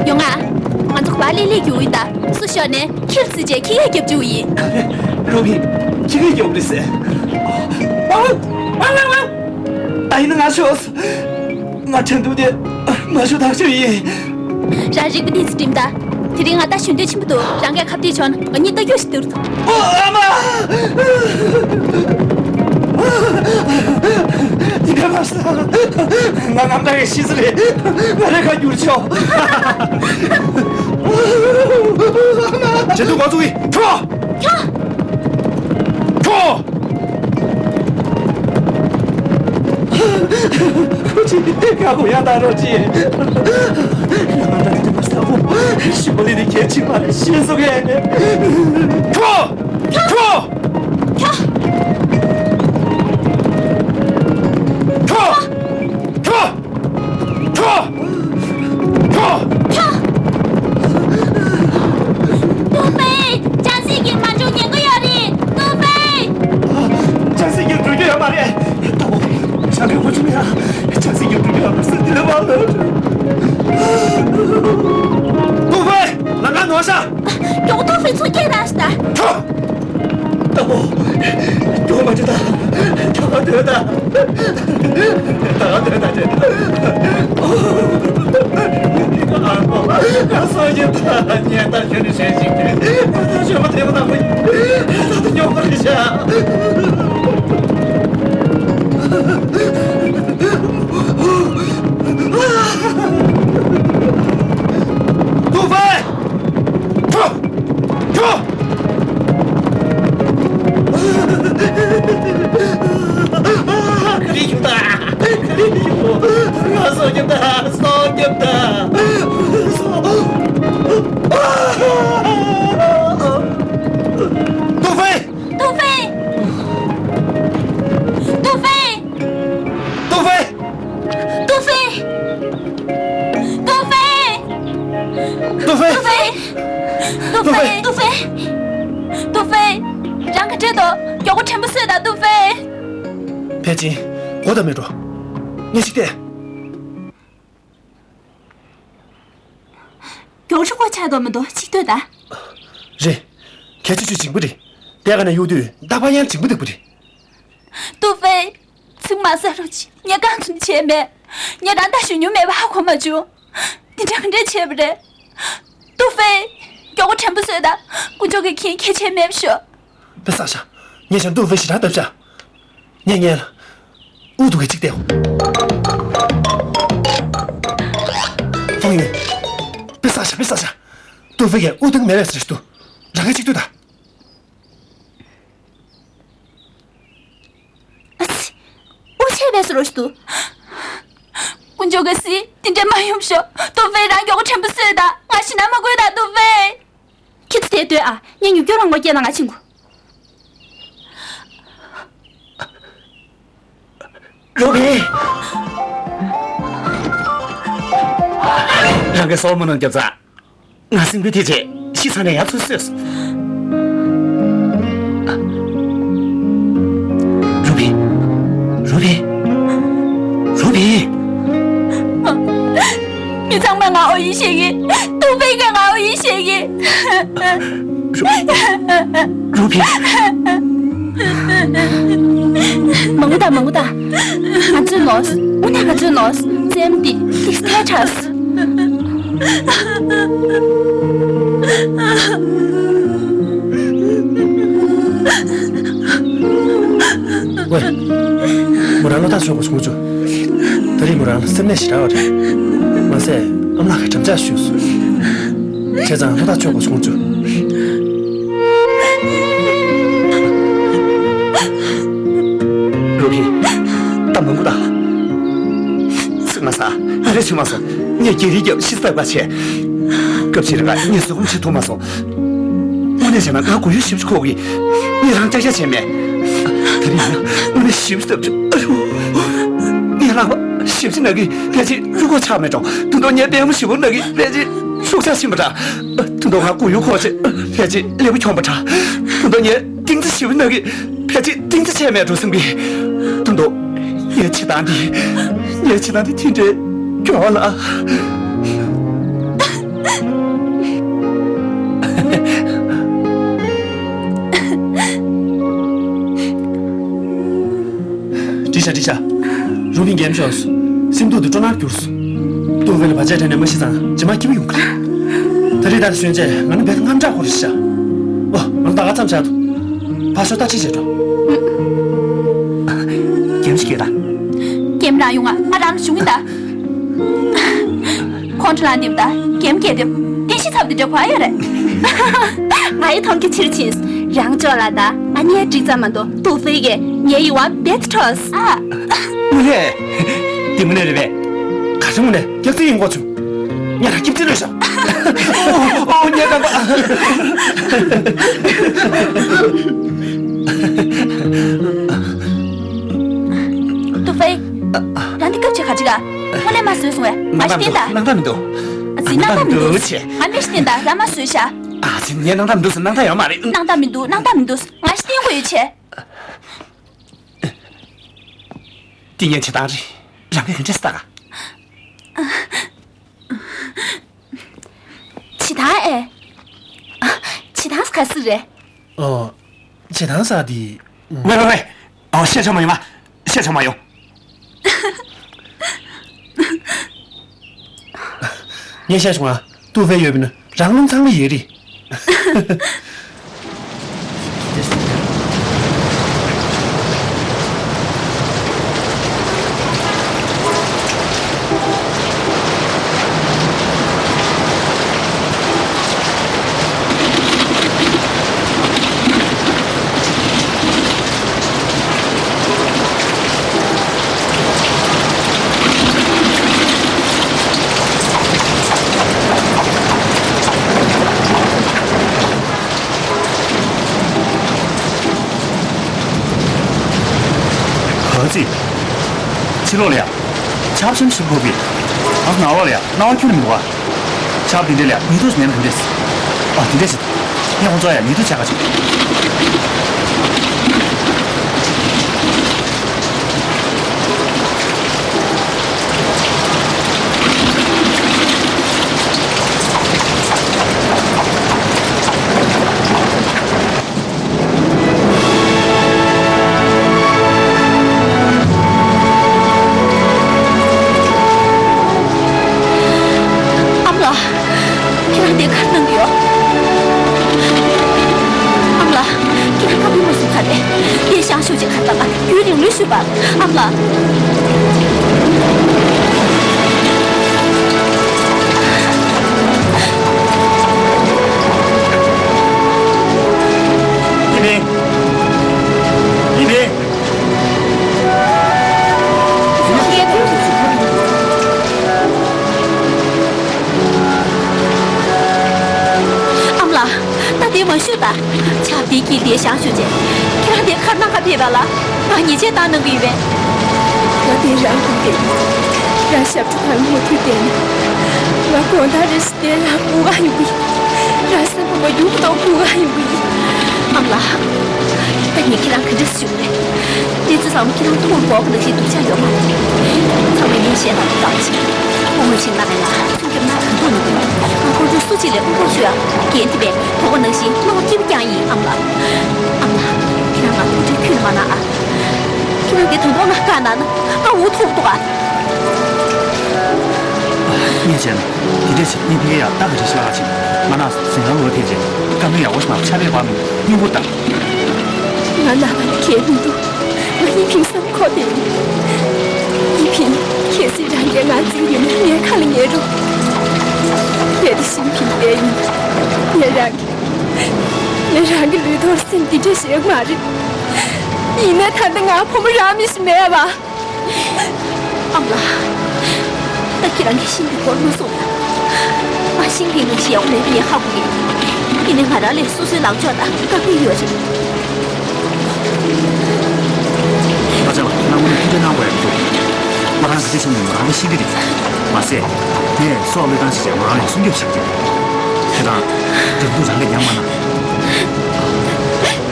ཡོང་ང་། ང་ཚོ་ག་པར་སླེབས་སླེབས་རྒྱུ་ཡིན་ད། སུ་ཤོར་ནས་ཁྱིར་བརྩིས་རྗེས་ཁྱི་གས་རྒྱབ་རྒྱུ་ཡིན། རུ་ཕིན། ཁྱི་གས་རྒྱབ་རེད་ཟེར། ཝང་ཝང་ཝང་། ད་ཡིན་ན་ང་ཤོར། ང་འགྲན་བསྡུར་དེ་མ་ཤོར་ཐག་ཆོད་ཡིན། རང་རིག་པ་གནས་ཚུལ་འགྲིམ་ད། དེ་རིང་ང་ད་ཞུ་འདོད་ཆེན་པོ་འདུག་རང་གིས་ཁ་གཏད་བྱུང་ན་ང་གཉིས་ལྟ་རྒྱུ་ཞིག་འདུག་ཨོ། ཨ་མ། འདི་ག་མ་ས། ང་ངམ་ད་གི་ཤི་ཟི་རེད། ང་རེ་ཁ་བསྒྱུར་ཆོག་ཇེ་ཐུ་གོ་ཚུགས་ཡིན། ཁྱོ། ཁྱོ། ཁྱོ། ཁོ་ཅི་ཀ་ཁོ་ཡ་ད་རོ་ཅི། ང་ད་དེ་མ་ས་བོ་ཞི་མོ་ལི་ནི་ཁྱེད་ཅི་མ་རེད་ཤེས་སོ་གེ། ཁྱོ། ཁྱོ། ཁྱོ། ཁྱོ། ཁྱོ། ཁྱོ། ཁྱོ། ཁྱོ། ཏུའུ་ཧྥེ། ཅང་སྲིད་ཀྱིས་མ་འགྲོ་ཉེན་ཁ་ཡོད་རེད། ཏུའུ་ཧྥེ། ཅང་སྲིད་ཀྱིས་འགྲོ་རྒྱུ་ཡོད་མ་རེད། ལྟ་བུ། ཅང་གིས་ཧོ་ཆུ་མེ་ཡ། ཅང་སྲིད་ཀྱིས་འགྲོ་རྒྱུ་ཡོད་མ་རེད་ཟེར་དེ་ལས་མ་ལོས། ཏུའུ་ཧྥེ། ལམ་ཁ་ནོར་ཤག་མགྱོགས་ཏུའུ་ཧྥེ་ཚུར་སྐྱེལ་ར་ཤི་ད། ཁྱོ། ལྟ་བུ། སྐྱོ་མ་བྱེད་ད། ད་ག་སྡོད་ད། ད་ག་སྡོད་ད་ཅེ། ང་སོ་ཡིན་ད། ཉལ་ད་ཞོན་ནི་ཞན་ཞིག་གི། ང་ཚོ་ཞོན་པ་དེ་མོ་ད་མོ་ཡིན། ད་དུ་སྐྱོ་མ་རེད་ཤག་ཏུའུ་ཧྥེ། ཁྱོ། ཁྱོ། ག་རེ་བྱུང་ད། ག་རེ་བྱུང་། ང་སྲོག་སྐྱོབ་ད། སྲོག་སྐྱོབ་ད། སྲོག་ཏུའུ་ཧྥེ། ཏུའུ་ཧྥེ། ཏུའུ་ཧྥེ། ཏུའུ་ཧྥེ། ཏུའུ་ཧྥེ། ཏུའུ་ཧྥེ། ཏུའུ་ཧྥེ། ཏུའུ་ཧྥེ། ཏུའུ་ཧྥེ། ཏུའུ་ཧྥེ། ཏུའུ་ཧྥེ། རང་ག་འདྲས་འདུག་མགྱོགས་པོ་དྲན་པ་གསོས་དང་ཏུའུ་ཧྥེ། ཕལ་ཆེར་འགོ་ད་མེད་འགྲོ། ངས་ཅིག་བལྟས། མགྱོགས་པོ་ཆགས་འདུག་མི་འདུག་ཅིག་ལྟོས་དང་། རེད། ཁྱེད་ཆུ་ཆུ་འཇིང་པོ་རེད། ལྟས་ཀ་ན་གཡུག་དུས་རྟག་པར་ཡང་འཇིང་པོ་འདུག་པོ་རེད། ཏུའུ་ཧྥེ། ཚིག་མ་ཟ་རོགས་གྱིས། ངས་རྐང་ཚུགས་བྱས་མེད། ངས་རང་ལྟ་ཞུ་མྱོང་མེད་པ་ཧ་གོ་མ་བྱུང་། འདི་འདྲ་ག་འདྲས་བྱས་པ་རེད། ཏུའུ་ཧྥེ། མགྱོགས་པོ་དྲན་པ་གསོས་དང་། དཀོན་མཆོག་གིས་ཁྱེད་ཁྱད་ཆད་མེད་པ་ཤོག་དཔེ་བསགས་ཤག་ངས་ཀྱང་ཏུའུ་ཧྥེ་ཞེ་དྲག་བཏབ་ཤག་ངས་ངས་ལ། ཨུ་ཐུག་གི་གཅིག་བལྟས། ཧྥང་ཡུན། དཔེ་བསགས་ཤག་དཔེ་བསགས་ཤག་ཏུའུ་ཧྥེ་གིས་ཨུ་ཐུག་མེད་པས་ཟེར་ཞུ། རང་གིས་གཅིག་ལྟོས་དང་། ཨ་ཙི། ཨོ་ཆེ་བས་སུ་རོ་ཞིག་ཏུ། དཀོན་མཆོག་གི་སྲིད་དེ་འདྲ་མ་ཡོང་ཤོག་ཏུའུ་ཧྥེ་རང་མགྱོགས་པོ་དྲན་པ་གསོས་དང་། ང་ཤི་ན་མ་དགོས་དང་ཏུའུ་ཧྥེ། ཁྱེད་ཚོ་དེ་ལྟོས་ཨ། ངས་ཉུག་ཀྱོག་རང་མགོ་སྐྱེས་ན་ང་ཕྱིན་གོ་རུ་བིན། རང་གི་སྲོག་མི་ནང་རྒྱབ་ཚ། ང་སེམས་འགུལ་ཐེབས་རྗེས་ཤི་ཚར་ནས་ཡར་ཚུར་གསོས་སོང་། རུ་བིན། རུ་བིན། རུ་བིན། མི་ཚང་མས་ང་ཨོ་ཡིན་ཤེས་ཀྱི། ཏུའུ་ཧྥེ་གིས་ང་ཨོ་ཡིན་ཤེས་ཀྱི། རུ་བིན། མང་པོ་དང་མང་པོ་དང་། ང་ཚོའི་ནོར། དངོས་གནས་ང་ཚོའི་ནོར། བཙན་པོ་འདི་ཏིག་ཏའི་གྲས། ཝེ། མོ་རང་བློ་ཐག་ཆོད་དགོས་བྱུང་བྱུང་། ད་རེས་མོ་རང་ལ་སེམས་ནད་ཞེ་དྲག་ཡོད་རེད། མ་ཟད་ཨ་མ་ལགས་ཀྱིས་འགྲམ་ལྕག་གཞུས་སོང་། བྱས་ཙང་བློ་ཐག་ཆོད་དགོས་བྱུང་བྱུང་། རུ་བིན། ད་མང་པོ་དང་། ཚིག་མ་ཟ། ཨ། ང་རེ་བྱུང་མ་སོང་། ངས་རྒྱལ་རིགས་རྒྱབ་ཤི་སྟབས་པ་བྱས། སྐབས་ཕྱིར་ང་ངས་བཟོད་སྒོམ་བྱེད་ཐུབ་མ་སོང་། དངོས་གནས་བྱས་ན་ང་མགོ་ཡུ་ཞིབ་ཅིག་འཁོར་གི། ངས་རང་ཅག་ཅག་བྱས་མེད། དེ་རིང་ཡང་དངོས་གནས་ཞིབ་སྟབས་ཅིག་ཨ་ཡོ། ངས་ལག་པ་ཞིབ་ཅིག་ན་གི་ཕལ་ཆེར་རུས་ཁོག་ཆག་མེད་འགྲོ། དུ་དོ་ངས་པད་མོ་ཞིབ་པོ་ན་གི་ཕལ་ཆེར་ཤུགས་ཆག་ཕྱིན་པ་འདྲ། དུ་དོ་ང་མགོ་ཡུ་འཁོར་བྱས་ཕལ་ཆེར་ཀླད་པ་འཁྱོམ་པ་འདྲ། དུ་དོ་ངས་ཏིང་ཙི་ཞིབ་པོ་ན་གི་ཕལ་ཆེར་ཏིང་ཙི་ཆད་མེད་འགྲོ་བསམ་གི། དུ་དོ། ངའི་བྱེད་སྟངས་འདི། ངའི་བྱེད་སྟངས་འདི་དེ་འདྲའི་སྐྱོ་བ་ལ། འགྲིག་ཤག་འགྲིག་ཤག་རུ་པིན་རྒན་མཆོག་སེམས་སྡུག་ཏུ་སྤྲོ་སྣང་གྱུར་སོང་། ཏུའུ་ཧྥེ་ལ་བར་ཆད་དྲན་ནས་མ་ཤི་ཙང་རྗེས་མ་སྐྱིད་པོ་ཡོང་གི་རེད། ད་རེས་ད་གཞོན་ཆས་ང་ནི་བེད་དངངས་སྐྲག་ཁོ་རེ་ཤ། ཨོ། ང་ད་ག་ཙམ་བྱ་འདུག་ཕར་ཤོག་ལྟ་ཅི་བྱེད་འགྲོ། ཀེམ་ཞིག་སྐྱེལ་ད། ཀེམ་རང་ཡོང་ང་། ང་རང་ལ་ཞུ་གི་ད། ཁོང་ཁྲོ་ལངས་འདེབས་ད། ཀེམ་སྐྱེལ་འདེབས། རྟེན་གཞི་ཚབ་དེ་འདྲ་གོ་ཡོད་རེད། ང་ཡི་མཐོང་རྒྱ་ཆེར་ཕྱིན། རང་ཅོག་ལ་ད། ཨ་ནེ་འགྲིག་ཙམ་མ་གཏོགས་ཏུའུ་ཧྥེ་གིས་ངའི་ཡུ་བ་བེད་འཕྲོག་ཨ། དངོས་གནས། འདི་དངོས་གནས་རེད་པས། ག་རེ་དངོས་གནས། སྐྱག་རྫུན་ཡིན་གོ་བྱུང་། ངས་རང་སྐྱིད་རྫུན་ལོས་ཤོག་ཨོ། ཨོ། ངས་རྐང་པ། ཏུའུ་ཧྥེ། རང་འདི་སྐབས་ཆེ་ག་ཅི་ག་དངོས་གནས་མ་བཟོས་སོང་བས། ང་ཞིག་བསྟན་ད། སྣང་དག་མི་འདུག་ཨ་ཙི། སྣང་དག་མི་འདུག་ཆེ། ང་མི་ཞིག་བསྟན་ད། རང་མ་བཟོས་ཤག་ཨ་ཙི། ངས་སྣང་དག་མི་འདུག་ཟེར། སྣང་དག་ཡོད་མ་རེད། སྣང་དག་མི་འདུག་སྣང་དག་མི་འདུག་ང་ཞིག་བསྟན་དགོས་ཡོད་ཆེ། འདི་ངའི་བྱེད་སྟངས་རེད། རང་གིས་ག་འདྲས་ལྟ་ག་བྱེད་སྟངས་ཨེ། བྱེད་སྟངས་ག་ཟེ་རེད། ཨོ། བྱེད་སྟངས་ཟེ་དེ། ཝེ་ཝེ་ཝེ། ཨོ། བཤད་ཆོག་མ་ཡོང་ང་། བཤད་ཆོག་མ་ཡོང་། ངས་བཤད་ཆོག་ང་། ཏུའུ་ཧྥེ་ཡོད་པ་ན་རང་རླུང་ཚང་མ་ཡོད་རེད། ག་ཚོད། ཕྱི་ལོགས་ལ་ཡ། ཆར་པ་ཆེན་པོ་ཞིག་འབབ་ཀྱི། ཨ་ནང་ལོགས་ལ་ཡ། སྣང་བ་ཁྱོན་ནས་མི་འདུག་ག་ཆར་པ་དེ་འདྲ་ལ་ཡ་ཉི་གདུགས་མེད་ན་ག་འདྲས། ཨ། དེ་འདྲས་ཟེར། ངས་ཁོང་ཚོ་ཡ་ཉི་གདུགས་ཆགས་ཀ་བྱེད། ཨ་མ་ལགས། ཁྱེད་རང་འདིར་ག་རེ་གནང་གི་ཡོད། ཨ་མ་ལགས། ཁྱེད་རང་ཁ་ཕྱེ་མ་སོང་ག་རེད། ལས་བྱང་ཤོག་ཅིག་ཁ་ལ་ཡུན་རིང་ལོས་ཞུས་པ། ཨ་མ་ལགས། ཡིན་ནི། ཡིན་ནི། ཨ་མ་ལགས། ད་དེ་མ་ཞུ་ད། ཆར་པ་དེ་གིས་དེ་བྱང་ཤོག་ཅིག་ཁྱེད་རང་དེ་ག་རེ་གནང་ག་ཕེབས་པ་ལ། ང་ཉེས་ཆད་བཏང་གནང་གི་ཡོད་པས། ང་དེ་རང་དགོས་ཀྱི། རང་ཞབས་བྲོ་གང་མུ་མཐུད་བསྟན་ནས། ང་དགོང་དག་རེ་བཞིན་དེ་རང་སྒུག་ག་ཡོང་གི་ཡིན། རང་སེམས་པ་མ་སྐྱིད་པོ་དང་སྒུག་ག་ཡོང་གི་ཡིན། ཨ་མ་ལགས། ད་ངས་ཁྱེད་རང་ག་འདྲ་ཞུ་དགོས་རེད། གནས་ཚུལ་ཚང་མ་ཁྱེད་རང་ཐུགས་ལ་འགོག་གི་ནང་བཞིན་སྡུག་ཅག་ཡོད་མ་རེད། ཚང་མས་ངས་བཤད་སྟངས་དེ་ལྟ་བ་བྱེད། དངོས་གནས་བྱས་ན་ང་ལ་སེམས་སྐྱོ་ན་གང་ཐུག་ནི་མིན། ང་ཁོང་ཚོ་སུ་གཅིག་ལ་དབུ་འཕང་ཤོར་ཡ་འགན་འཁྲི་མེད། དོ་པོ་ནང་བཞིན་སྣང་བ་སྐྱིད་པོ་རྐྱང་ཡིན། ཨ་མ་ལགས། ཨ་མ་ལགས། ཁྱེད་རང་ང་ཐུགས་ཁྲལ་ཁྱོན་ནས་མ་གནང་ཨ། ཁྱེད་རང་གིས་དོན་དག་ང་བཀག་གནང་ན་ང་འུ་ཐུག་འདུག་ཨ། ངས་བྱས་ན་དེ་འདྲས་བྱེད། ངས་ཕ་གིར་ཡང་ཏག་ཏག་རེ་ཞིག་ལབ་ཀྱི་ཡིན། ང་ན་ཟིང་ངང་ལོག་ཐེབས་རྗེས་བཀའ་མོལ་ཡག་པོ་ཞིག་གནང་། ཆར་པ་བབས་ནས་སྙིང་པོ་བཏང་། ང་ན་ན་ནི་གལ་མི་འདུག་ང་ཡིན་ཕིང་བསམ་ཁོག་དེ་ཡིན། ཡིན་ཕིང་གལ་སྲིད་རང་གིས་ང་འཛིན་གྱི་ན་ངའི་ཁ་ལ་ཉན་རོགས། གལ་ཏེ་ཤིན་ཕིང་བསྡད་ཡིན། ངས་རང་གི། ངས་རང་གི་ལུས་ཐོག་སེམས་འདི་འདྲ་ཞིག་མ་རེད། ཡིན་ན་ད་ལྟ་ང་ཕོ་མོ་རང་མི་ཞིག་མེད་པ། ཨ་མ་ལགས། ད་ཁྱེད་རང་གིས་ཤིང་གི་སྐོར་མ་གསུངས་ན། ང་ཤིང་གི་ངས་ཞེ་བོ་མེད་པ་ངས་ཧ་གོ་གི། ཡིན་ནའི་ང་རང་ལ་སོ་སོའི་ལངས་ཕྱོགས་དང་བཀའ་བཀོད་ཡོད་རེད། ཨ་ཅག་ལགས། ཁྱེད་རང་དངོས་གནས་ཐུགས་ཁྲལ་གནང་དགོས་ཡག་འདུག་ང་རང་གིས་འདི་བྱས་ནས་ང་རང་ལ་ཤེས་ཀྱི་རེད། མ་ཟད། ངས་སྲོག་བློས་བཏང་བྱས་བྱས་ང་རང་ལ་སྲུང་སྐྱོབ་བྱེད་ཀྱི་རེད། ཁྱེད་རང་རང་ཚོ་རང་གིས་ཉམས་མ་གནང་།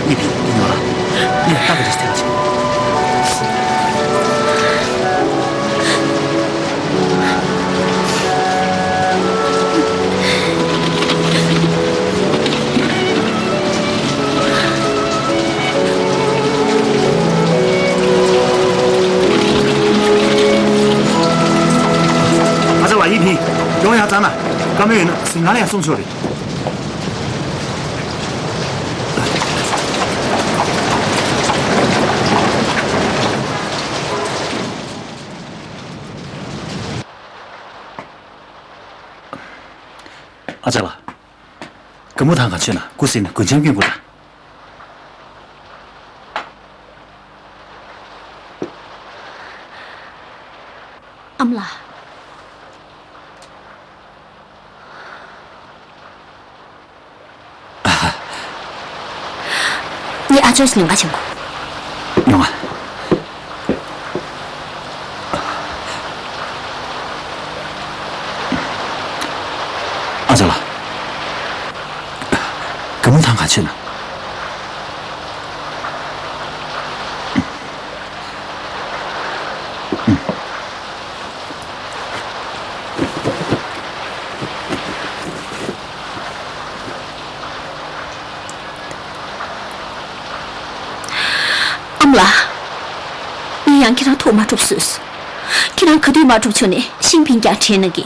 ཡེ་ཕིན། འདི་ཉོ་ར། ངས་ལྟ་གི་རེད། དེ་ལ་བྱེད། ཨ་ཅག་ལགས། ཡེ་ཕིན། ཡོང་ཡག་བྱས་ན། བཀའ་མོལ་ཡོད་ན་གཟིམ་ཁང་ལ་ཡང་གསུང་ཆོག་རེད། ཨ་ཅག་ལགས། སྒམ་པོ་ཐང་ག་ཆོད་ན་སྐུ་གཟིགས་ནས་གུས་འཆམ་སྐྱོན་དགོས་དང་། ཨ་མ་ལགས། ངས་ཨ་ཅག་ལ་ལམ་ཁ་བྱེད་དགོས། ཡོང་ང་། ཨ་ཅག་ལགས། སྒམ་པོ་ཐང་ག་ཆོད་ན། ཨ་མ་ལགས། ངས་ཡང་ཁྱེད་རང་ཐུགས་མ་སྤྲོ་བཟོས་སོང་། ཁྱེད་རང་ག་དུས་མ་འགྲུབ་བྱུང་ནས་ཤིང་ཕིང་རྒྱག་དྲན་གནང་གི།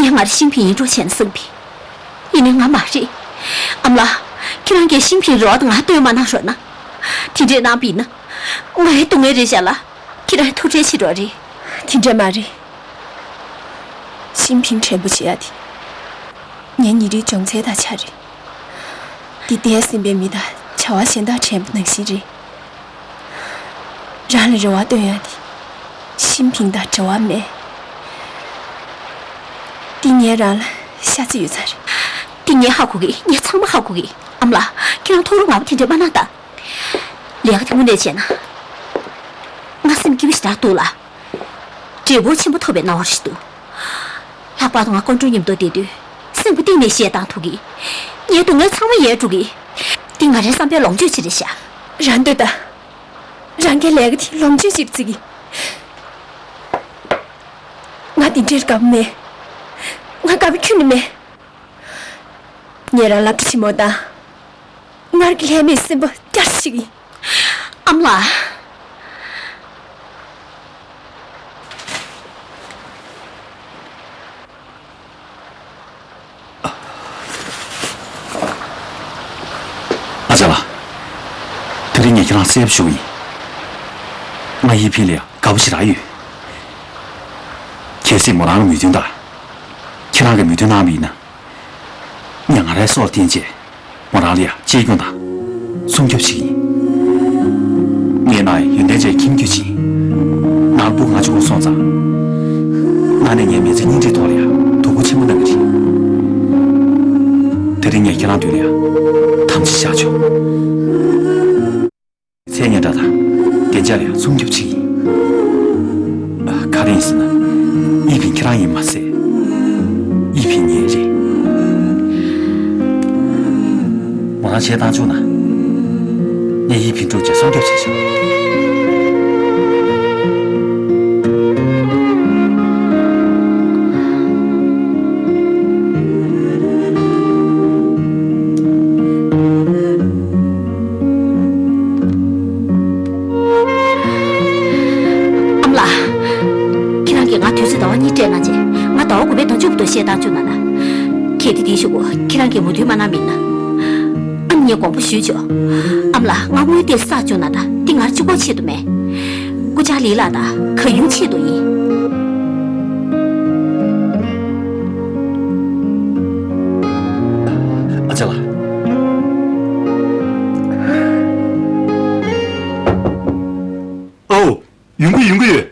ངས་སྔར་ཤིང་ཕིང་ཡིད་འཕྲོག་བྱས་ནས་བསགས་པའི། ཡིན་ནའི་ང་མ་རེད། ཨ་མ་ལགས། ཁྱེད་རང་གིས་ཤིང་ཕིང་རེ་བ་དང་ང་བསྟུན་མ་གནང་རོགས་གནང་། དེ་འདྲས་གནང་བ་ཡིན་ན། ང་ཡི་སྡུག་བསྔལ་རེད་བཞག་ལ། ཁྱེད་རང་ཐུགས་ཁྲལ་བྱེད་རོགས་རེད། དེ་འདྲས་མ་རེད། ཤིང་ཕིང་བྲན་པོ་བྱེད་ཡ་དེ། ངའི་ཉིན་རེའི་སྦྱོང་ཚན་དང་ཆ་རེད། འདི་འདས་ཟིན་པའི་མི་དང་བྱ་བ་གཞན་དག་བྲན་པོ་ནང་བཞིན་རེད། རང་ལ་རེ་བ་བཏོན་ཡ་དེ། ཤིང་ཕིང་དང་འབྲེལ་བ་མེད། འདི་ངས་རང་ལ་ཤ་ཚ་ཡོད་ཚ་རེད། འདི་ངས་ཧ་གོ་གི། ངས་ཚང་མ་ཧ་གོ་གི། ཨ་མ་ལགས། ཁྱེད་རང་ཐུགས་རུ་ངར་པོ་དེ་འདྲས་མ་གནང་དང་། ལས་ཀ་དེ་དངོས་གནས་བྱས་ན། ང་སེམས་སྐྱིད་པོ་ཞེ་དྲག་འདུག་ལ། འབྲས་བུ་ཆེན་པོ་ཐོབ་པའི་སྣང་བ་ཞིག་འདུག་ལྷག་པར་དུ་ང་ཀོན་ཀྲུའུ་མཉམ་དུ་བསྡད་དུས། སེམས་པ་གཏིང་ནས་ཞེད་སྣང་ཐུག་གི། ངའི་སྡུག་བསྔལ་ཚང་མ་ཡལ་འགྲོ་གི། འདི་ང་རའི་བསམ་པའི་ལོངས་སྤྱོད་ཅིག་རེད་ཤག་རང་འདོད་དང་། རང་གི་ལས་ཀ་དེ་ལོངས་སྤྱོད་ཅིག་བརྩི་གི། ང་འདི་འདྲའི་དགའ་པོ་མེད། ང་དགའ་པོ་ཁྱོན་ནས་མེད། ངས་རང་སློབ་གྲྭ་ཆེན་མོ་དང་། སྔར་གྱི་ལྷད་མེད་སེམས་པ་བསྐྱར་ཞིག་ཡིན། ཨ་མ་ལགས། ཨ་ཅག་ལགས། དེ་རིང་ངས་ཁྱེད་རང་གསལ་པོ་ཞུ་གི་ཡིན། ང་ཡེ་ཕིང་ལ་ཡང་དགའ་པོ་ཞེ་དྲག་ཡོད། གལ་སྲིད་མོ་རང་གི་མོས་མཐུན་དང་། ཁྱེད་རང་གིས་མོས་མཐུན་གནང་བ་ཡིན་ན། ངས་ང་རའི་སྲོག་ལ་བརྟེན་བྱས། མོ་རང་ལ་ཡང་གཅེས་སྐྱོང་དང་། སྲུང་སྐྱོབ་བྱེད་ཀྱི་ཡིན། ངའི་ནང་ཡོན་ཏན་ཅན་ཁྱིམ་རྒྱུད་ཅིག་ཡིན། ནང་ལ་བུ་ང་གཅིག་པོ་སོང་ཙང་། གནའ་ནས་ངའི་མི་ཚེ་སྙིང་རྗེའི་ཐོག་ལ་ཡང་དོ་ཁུར་ཆེན་པོ་གནང་གི་རེད། དེ་རིང་ངས་ཁྱེད་རང་མདུན་ལ་ཡང་དམ་བཅའ་བཞག་ཆོག་མཚན་སྙན་གྲགས་དང་བདེ་འཇགས་ལ་ཡང་སྲུང་སྐྱོབ་བྱེད་ཀྱི་ཡིན། ག་རེ་ཡིན་ཟེར་ན། ཡེ་ཕིང་ཁྱེད་རང་ཡིན་མ་ཟད། ཡེ་ཕིང་ངའི་རེད། མོ་རང་བྱས་བཏང་བཅུག་ན། ངས་ཡེ་ཕིང་སྒྲུབ་བྱས་སྲུང་སྐྱོབ་བྱས་ཆོག་ཨ་མ་ལགས། ཁྱེད་རང་གིས་ང་དུས་ཚོད་ཟླ་བ་གཉིས་སྤྲད་གནང་རྗེས། ང་ཟླ་བ་དགུ་པའི་ཟླ་མཇུག་ཏུ་བཤད་བཏང་བཅུག་གནང་ན། གལ་ཏེ་དེའི་གཞུག་གུ་ཁྱེད་རང་གིས་མོས་མཐུན་མ་གནང་མིན་ན། ཨ་ནི་ངས་དགོངས་པ་ཞུས་ཆོག་ཨ་མ་ལགས། ང་དངུལ་དེ་བསགས་བཅུག་གནང་དང་། འདི་ང་གཅིག་པོ་ཆེད་དུ་མེད། སྐུ་བཅར་ལི་ལགས་དང་གར་ཡུང་ཆེད་དུ་ཡིན། ཨ་ཅག་ལགས། ཨོ། ཡོང་གི་ཡོང་གི་ཡོད།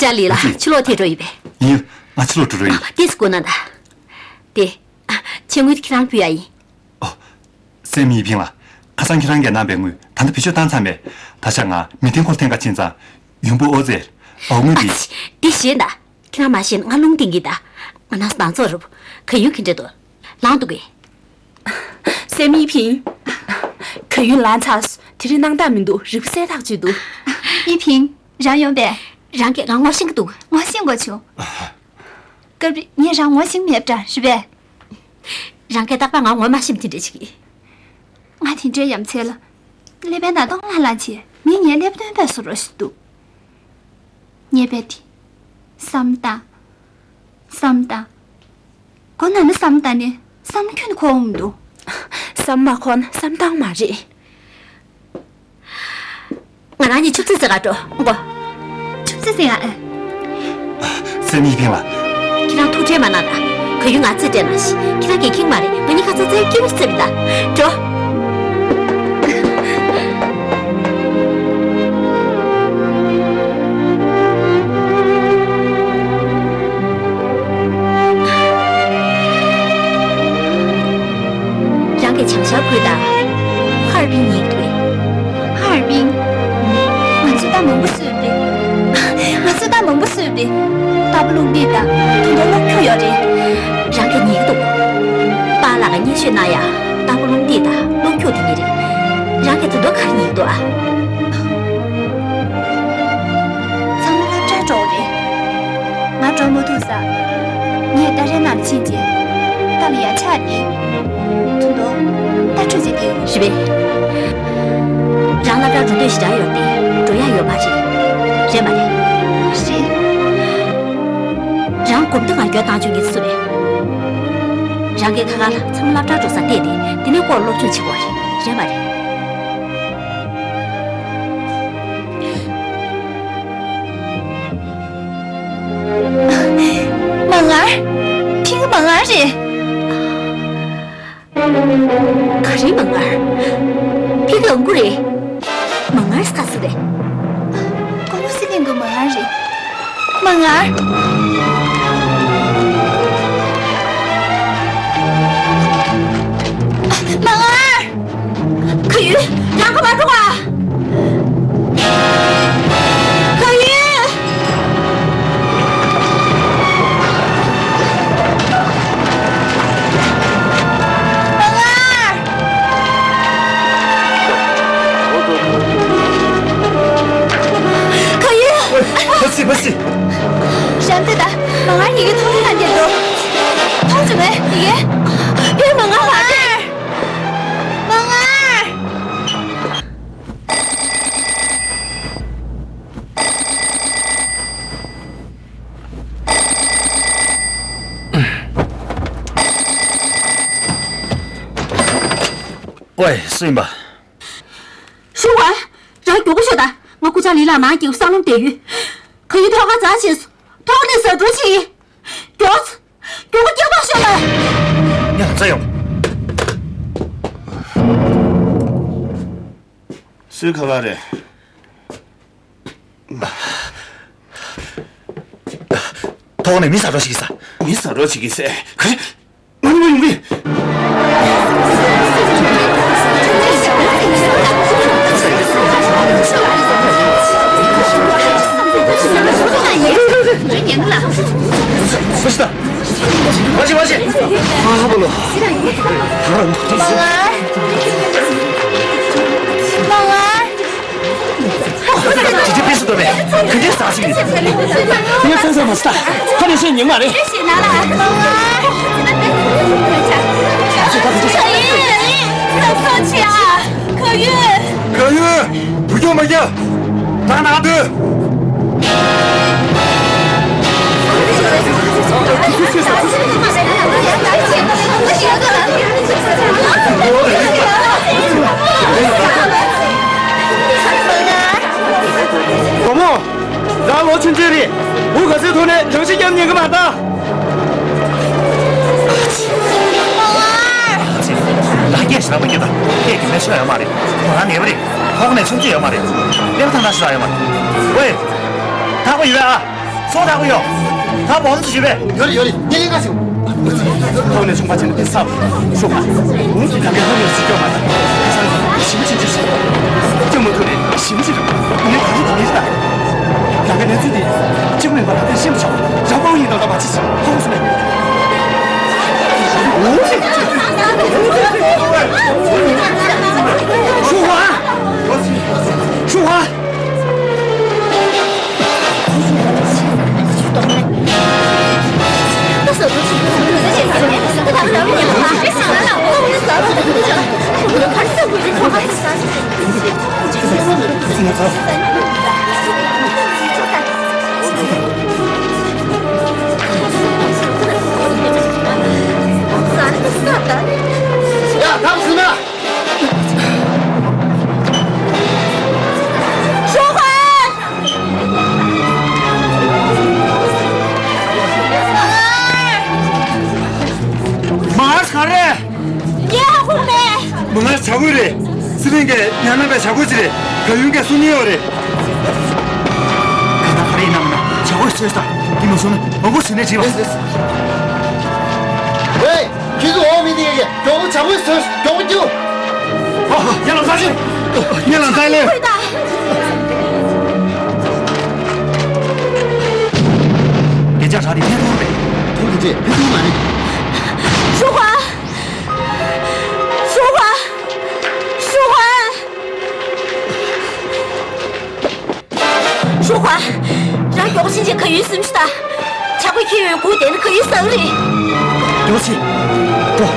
ཅཱ་ལི་ལགས། ཕྱི་ལོགས་ཐད་འགྲོ་ཡིན་པས། ཡིན། ང་ཕྱི་ལོགས་འགྲོ་འགྲོ་ཡིན། ཏོག་ཙམ་སྒུག་གནང་དང་། དེ། ཕྱི་དངུལ་དེ་ཁྱེད་རང་ལ་ཕུལ་ཡ་ཡིན། ཨོ། སྲས་མོ་ཡིན་ཕིང་ལགས། ཁ་སང་ཁྱེད་རང་གིས་གནང་པའི་དངུལ་ད་ལྟ་བེད་སྤྱོད་བཏང་ཚར་མེད། ད་ཆ་ང་མི་ཐེན་ཁོ་ལ་འཐེན་ག་ཕྱིན་ཙང་། ཡོང་འབབ་ཨོ་ཙེ། ཨོ་དངུལ་འདི། ཨ་ཙི། འདི་བཞེས་དང་། ཁྱེད་རང་མ་བཞེས་ན་ང་རླུང་བསྟན་གྱི་གདའ། ང་ནང་སོ་ནང་ཚོགས་རུབ། ག་ཡུན་ག་འདྲ་འདུག་ལངས་འདུག་གས། སྲས་མོ་ཡིན་ཕིང་། ག་ཡུན་ལངས་ཚར། དེ་རིང་སྣང་དག་མི་འདུག་རིལ་བུ་གསལ་ཐག་ཆོད་འདུག་ཡིན་ཕིང་། རང་ཡོང་པས། རང་གིས་ང་ངོ་ཤེས་ཀྱི་འདུག་ངོ་ཤེས་དགོས་བྱུང་། སྐབས་རེ་ངས་རང་ངོ་ཤེས་མེད་འདྲ་རེད་པས། རང་གིས་རྟག་པར་ང་ངོ་མ་ཤེས་པ་དེ་འདྲ་བྱེད་ཀྱི། ང་དེ་འདྲའི་ཡ་མཚན་ལ། ཀླད་པའི་ནང་སྟོང་ལྷང་ལྷང་བྱས། མི་ངའི་ཀླད་པ་སྟོང་པའི་བཟོ་འདྲ་ཞིག་འདུག་ངས་དཔེ་དེ། བསམ་བཏང་། བསམ་བཏང་། མགོ་ནང་ནས་བསམ་བཏང་ནས་བསམ་བློ་ཁྱོན་ནས་འཁོར་འོང་མི་འདུག་བསམ་མ་འཁོར་ན་བསམ་བཏང་མ་རེད། ང་རང་གཉིས་ཆུ་ཚོད་ཟིན་ག་འགྲོ་དགོས། ཆུ་ཚོད་ཟིན་ཨ། སྲས་མོ་ཡིན་ཕིང་ལགས། ཁྱེད་རང་ཐུགས་ཁྲལ་མ་གནང་དང་། ག་ཡུན་ང་རྩིས་སྤྲད་གནང་ཞིག་ཁྱེད་རང་གིས་ཁེངས་མ་རེད། ང་གཉིས་ཁ་སང་ཚལ་སྐྱིད་པོ་ཞིག་རྩེས་པ་ཡིན་ད། འགྲོ། རང་གིས་བྱང་ཤར་ཁུལ་དང་། ཧ་ཨར་པིན་ཉིད་དུ། ཧ་ཨར་པིན། ང་ཚོས་རྟ་མང་པོ་གསོས་པ་རེད། ང་ཚོས་རྟ་མང་པོ་གསོས་པ་རེད། རྟ་ཕོ་རླུང་རྟའི་རྟ། ད་དུང་གློག་འཁྱུག་ཡོད་རེད། རང་གིས་ཉན་གྱི་འདུག་པཱ་ལགས་ཀྱིས་སྙན་ཞུ་གནང་ཡ། རྟ་ཕོ་རླུང་རྟའི་རྟ་གློག་འཁྱུག་དེ་གཉིས་རེད། རང་གིས་ད་དུང་ག་རེ་ཉན་གྱི་འདུག་ཨ། ཚང་མ་སློབ་གྲྭར་འགྲོ་དགོས་རེད། ང་འགྲོ་མ་ཐུབ་ཙང་། ངས་རྟ་རའི་ནང་ལ་ཕྱིན་རྗེས། རྟ་ལ་ཡར་ཆགས་ནས། ད་དུང་རྟ་ཁྲོད་ཅིག་དེ། རེད་པས། རང་སློབ་གྲྭར་འགྲོ་འདོད་ཞེ་དྲག་ཡོད་དེ། འགྲོ་ཡ་ཡོད་མ་རེད། རེད་མ་རེད། རེད། རང་གོམ་སྟབས་ང་འགྱོད་བཏང་བཅུག་མཁན་སུ་རེད། རང་གིས་ཁ་ཁ་ལ་ཚང་མ་སློབ་གྲྭར་འགྲོ་སར་བལྟས་ཏེ། དེ་ནས་སྐོར་སློབ་སྦྱོང་བྱེད་དགོས་རེད། རེད་མ་རེད། མང་ང་། ཕིང་མང་ང་རེད། ག་རེ་མང་ང་། ཕིང་ཨང་ཀུ་རེད། མང་ང་ཟེར་ག་སུ་རེད། ཀོང་པོ་སི་ལིང་གི་མང་ང་རེད། མང་ང་། མང་ང་། ག་ཡུན། རང་ཁ་མ་འགྲོ་བ། ག་ཡུན། མང་ང་། ག་ཡུན། བ་སི། བ་སི། རང་དེ་ད་མང་ང་ཡི་གེ་མཐོང་ན་འདི་འདུག་མཐོང་བྱུང་བས་ཡི་གེ། ཡོད་མང་ང་བ། མང་ང་། ཝེ། སུ་ཡིན་པ། ཞུ་བ། རང་མགྱོགས་པོ་ཤོག་དང་། ང་སྐུ་བཅར་ལི་ལགས་མང་སྐྱེ་སང་ལམ་བསྡད་ཡོད། ག་ཡུན་ཐོག་ཁ་འཛག་བྱས་སོང་། ཐོག་ནས་ཟ་འགྲོ་བྱེད་ཡིན། མགྱོགས། མགྱོགས་པོ་སྐྱེལ་མ་ཤོག་ལ། ཡ་ལ་ཚ་ཡོང་། སུའི་ཁ་པར་རེད། ཐོག་ནས་མི་ཟ་འགྲོ་ཞིག་གིས་ཟ། མི་ཟ་འགྲོ་ཞིག་གིས་ཟ། ག་རེ། ང་ནི་མ་ཡོང་གི། མ་ཤི་ད། མ་ཤི་མ་ཤི། ཨ་ཧ་པ་ལོ། མང་ང་། མང་ང་། དེ་འདྲའི་དཔེ་སུ་ཐོབ་པས། ག་འདྲའི་ཟ་ཞིག་ཡིན། ངས་ཚང་ཚང་མ་ལྟ། ཁ་ནས་བཤད་ཉན་མ་རེད། ཁ་ཡུན། ཁ་ཡུན། བུ་སྐྱོ་མ་རྒྱག་ད་ན་དུ། བུ་མོ། རང་ལོ་ཆུང་ཆུང་རེད། འུ་ག་ཚོད་ཐུག་ནས་རང་ཤི་རྒྱབ་ཉན་གི་མ་གཏོགས། ལ་རྒྱས་ཞེ་དྲག་མ་སྐྱེས་དང་། ཁྱེད་ཀྱི་མེ་ཤོ་ཡོད་མ་རེད། ང་རང་ནད་པ་རེད། ཁོག་ནས་ཆུང་ཆུང་ཡོད་མ་རེད། ལེབ་ཐང་ཐང་ཞེ་དྲག་ཡོད་མ་རེད། ཝེ། ཐག་པ་ཡོད་ཨ། སོ་དྲག་པོ་ཡོད། ད་བོ་ལོ་ཅི་བྱེད་པས། ཡོད་རེད་ཡོད་རེད། ངས་ལས་ཀ་བྱེད། ཐོག་ནས་ཚོང་པ་བྱས་ན་དེ་སབ། ཤོག་པ། འུ་ཚོ་ད་གའི་ལྷོད་ཡོད་སྲིད་སྐྱོ་མ་དང་། ཞིམ་ཆེན་ཆེ་ཞིག་སྐྱོ་མ་ཐུབ་ནས་ཞིམ་ཆེ་རེད། ངས་ད་ལྟ་དེ་ནས་ད། ད་གའི་གནས་ཚུལ་དེ་གཅིག་མིན་པ་ད་ལྟ་ཤེས་མི་ཆོག་རང་དབང་ཡིན་ད་ད་མ་ཅི་ཞིག་ཐོག་སོང་ནས། འུ་ཚོ། ཤོག་པ། ཤོག་པ། ཡ། ཐབས་ཟིན་ན། ཤོག་ཧ། མ་ག་རེ། ངས་ཧ་གོ་མེད། མ་ག་བྱ་དགོས་རེད། སི་ཕིན་གྱིས་ཉ་ནང་པའི་བྱ་དགོས་ཅི་རེད། ག་ཡུན་གྱིས་གསུང་ཉན་ཡོད་རེད། ག་ད་ག་རེ་ཡིན་ནམ་ན་བྱ་དགོས་ཚོད་ས། འདི་མ་སོང་ན་མ་གོ་ཟིན་ནས་བྲིས་པ། ཝེ། ཁྱེད་ཚོ་འོག་མི་དེ་གས་མགྱོགས་པོ་བྱ་དགོས་ཚོད། མགྱོགས་པོ་རྒྱུགས། ཨ། ཡ་ལ་ས་ཞིག་ཡ་ལ་ས་ལེ། དེ་ཅག་ཧྲ་དེ་ཕན་ཐོགས་རེད། ཐུགས་རྗེ་ཆེ། ཕན་ཐོགས་མ་རེད། ཤོག་ཧ། ཤོག་ཧ། ཤོག་ཧ། ཤོག་ཧ། རང་མགྱོགས་ཕྱིན་ཆད་ག་ཡུལ་སེམས་ཤོག་ད། ཆག་སྒོ་ཁྱེར་ཡོང་། སྒུག་བསྡད་ན་ག་ཡུལ་ཟ་གི་རེད། མགྱོགས་ཕྱིན། འགྲོ།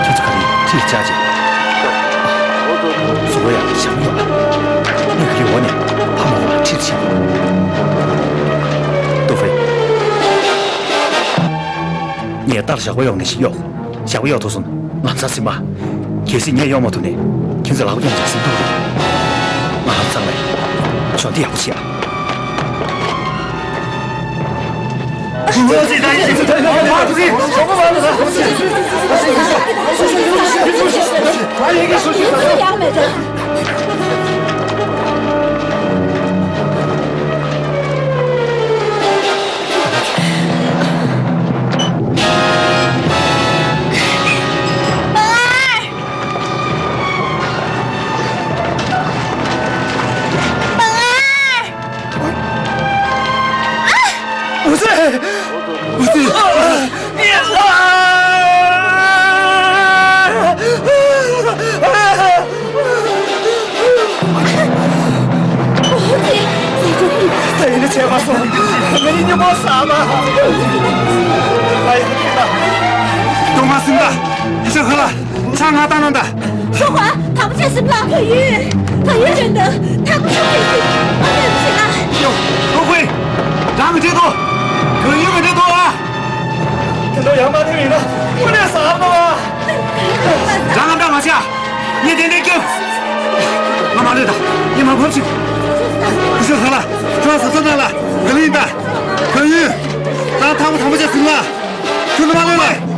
ཁྱེད་ཚོ་ག་རེ་ཁྲིད་བཅར་བྱས། གཟུགས་པོ་ཡང་ཞང་ཡོད་ཨ། ངས་ག་རེ་འོ་ནས་ཕ་མ་འོ་ལ་ཁྲིད་ཕྱིན། ཏོ་ཧྥེ། ངས་ལྟར་ཞག་པོ་ཡོང་ནས་ཤི་གཡོག་ཞག་པོ་གཡོག་ཐུབ་སོང་། ལམ་སང་ཟིན་པ། གལ་སྲིད་ངས་གཡོག་མ་ཐུབ་ནས་ཁྱེད་ཚོས་ལག་པ་བརྐྱངས་བྱས་ཟིན་ཐུབ་རེད། ང་ཧ་ཚང་མས་ཞོ་འདི་ཡག་པོ་བྱེད་ཨ། འུ་ཚེ། འུ་ཚེ། ད་ཡིན་ན་བྱས་པ་སོང་། ང་ཡི་སྙིང་པོ་ཟ་མ། ཨ་ཡ། སྟོང་མ་སིམ་ད། ཤོག་ཁ་ལ། ཆང་ང་ད་ནང་ད། ཤོག་ཁ། དམ་བཅའ་སིམ་ལ། ཁ་ཡུན། ཁ་ཡུན་རེད་འདུག་ཐག་ཆོད་ཀྱི་ཨ་མས་ཟིན་ན། ཡོ། ཨོ་ཧུའེ། རང་གི་འདྲེ་དོ། ཁ་ཡུན་གི་འདྲེ་དོ་ཨ། དེ་ཚོ་ཡང་མ་ཐེབས་ཡིན་ན་དངོས་གནས་ཟ་མ་བ། རང་ང་འདྲ་མ་བྱ། ངས་དེ་འདྲའི་སྐྱོ། ང་མ་ལུས་ད། ངས་མ་ཕམ་ཞིག་ཁུ་ཤོ་ས་ལ། ཁྱོད་ས་ས་ན་ལ། ག་ལིང་ད། ཁ་ཡུན། རང་ཐག་པ་དམ་བཅའ་སིམ་ལ། ཁྱོད་ནི་མ་ལུས་ལ།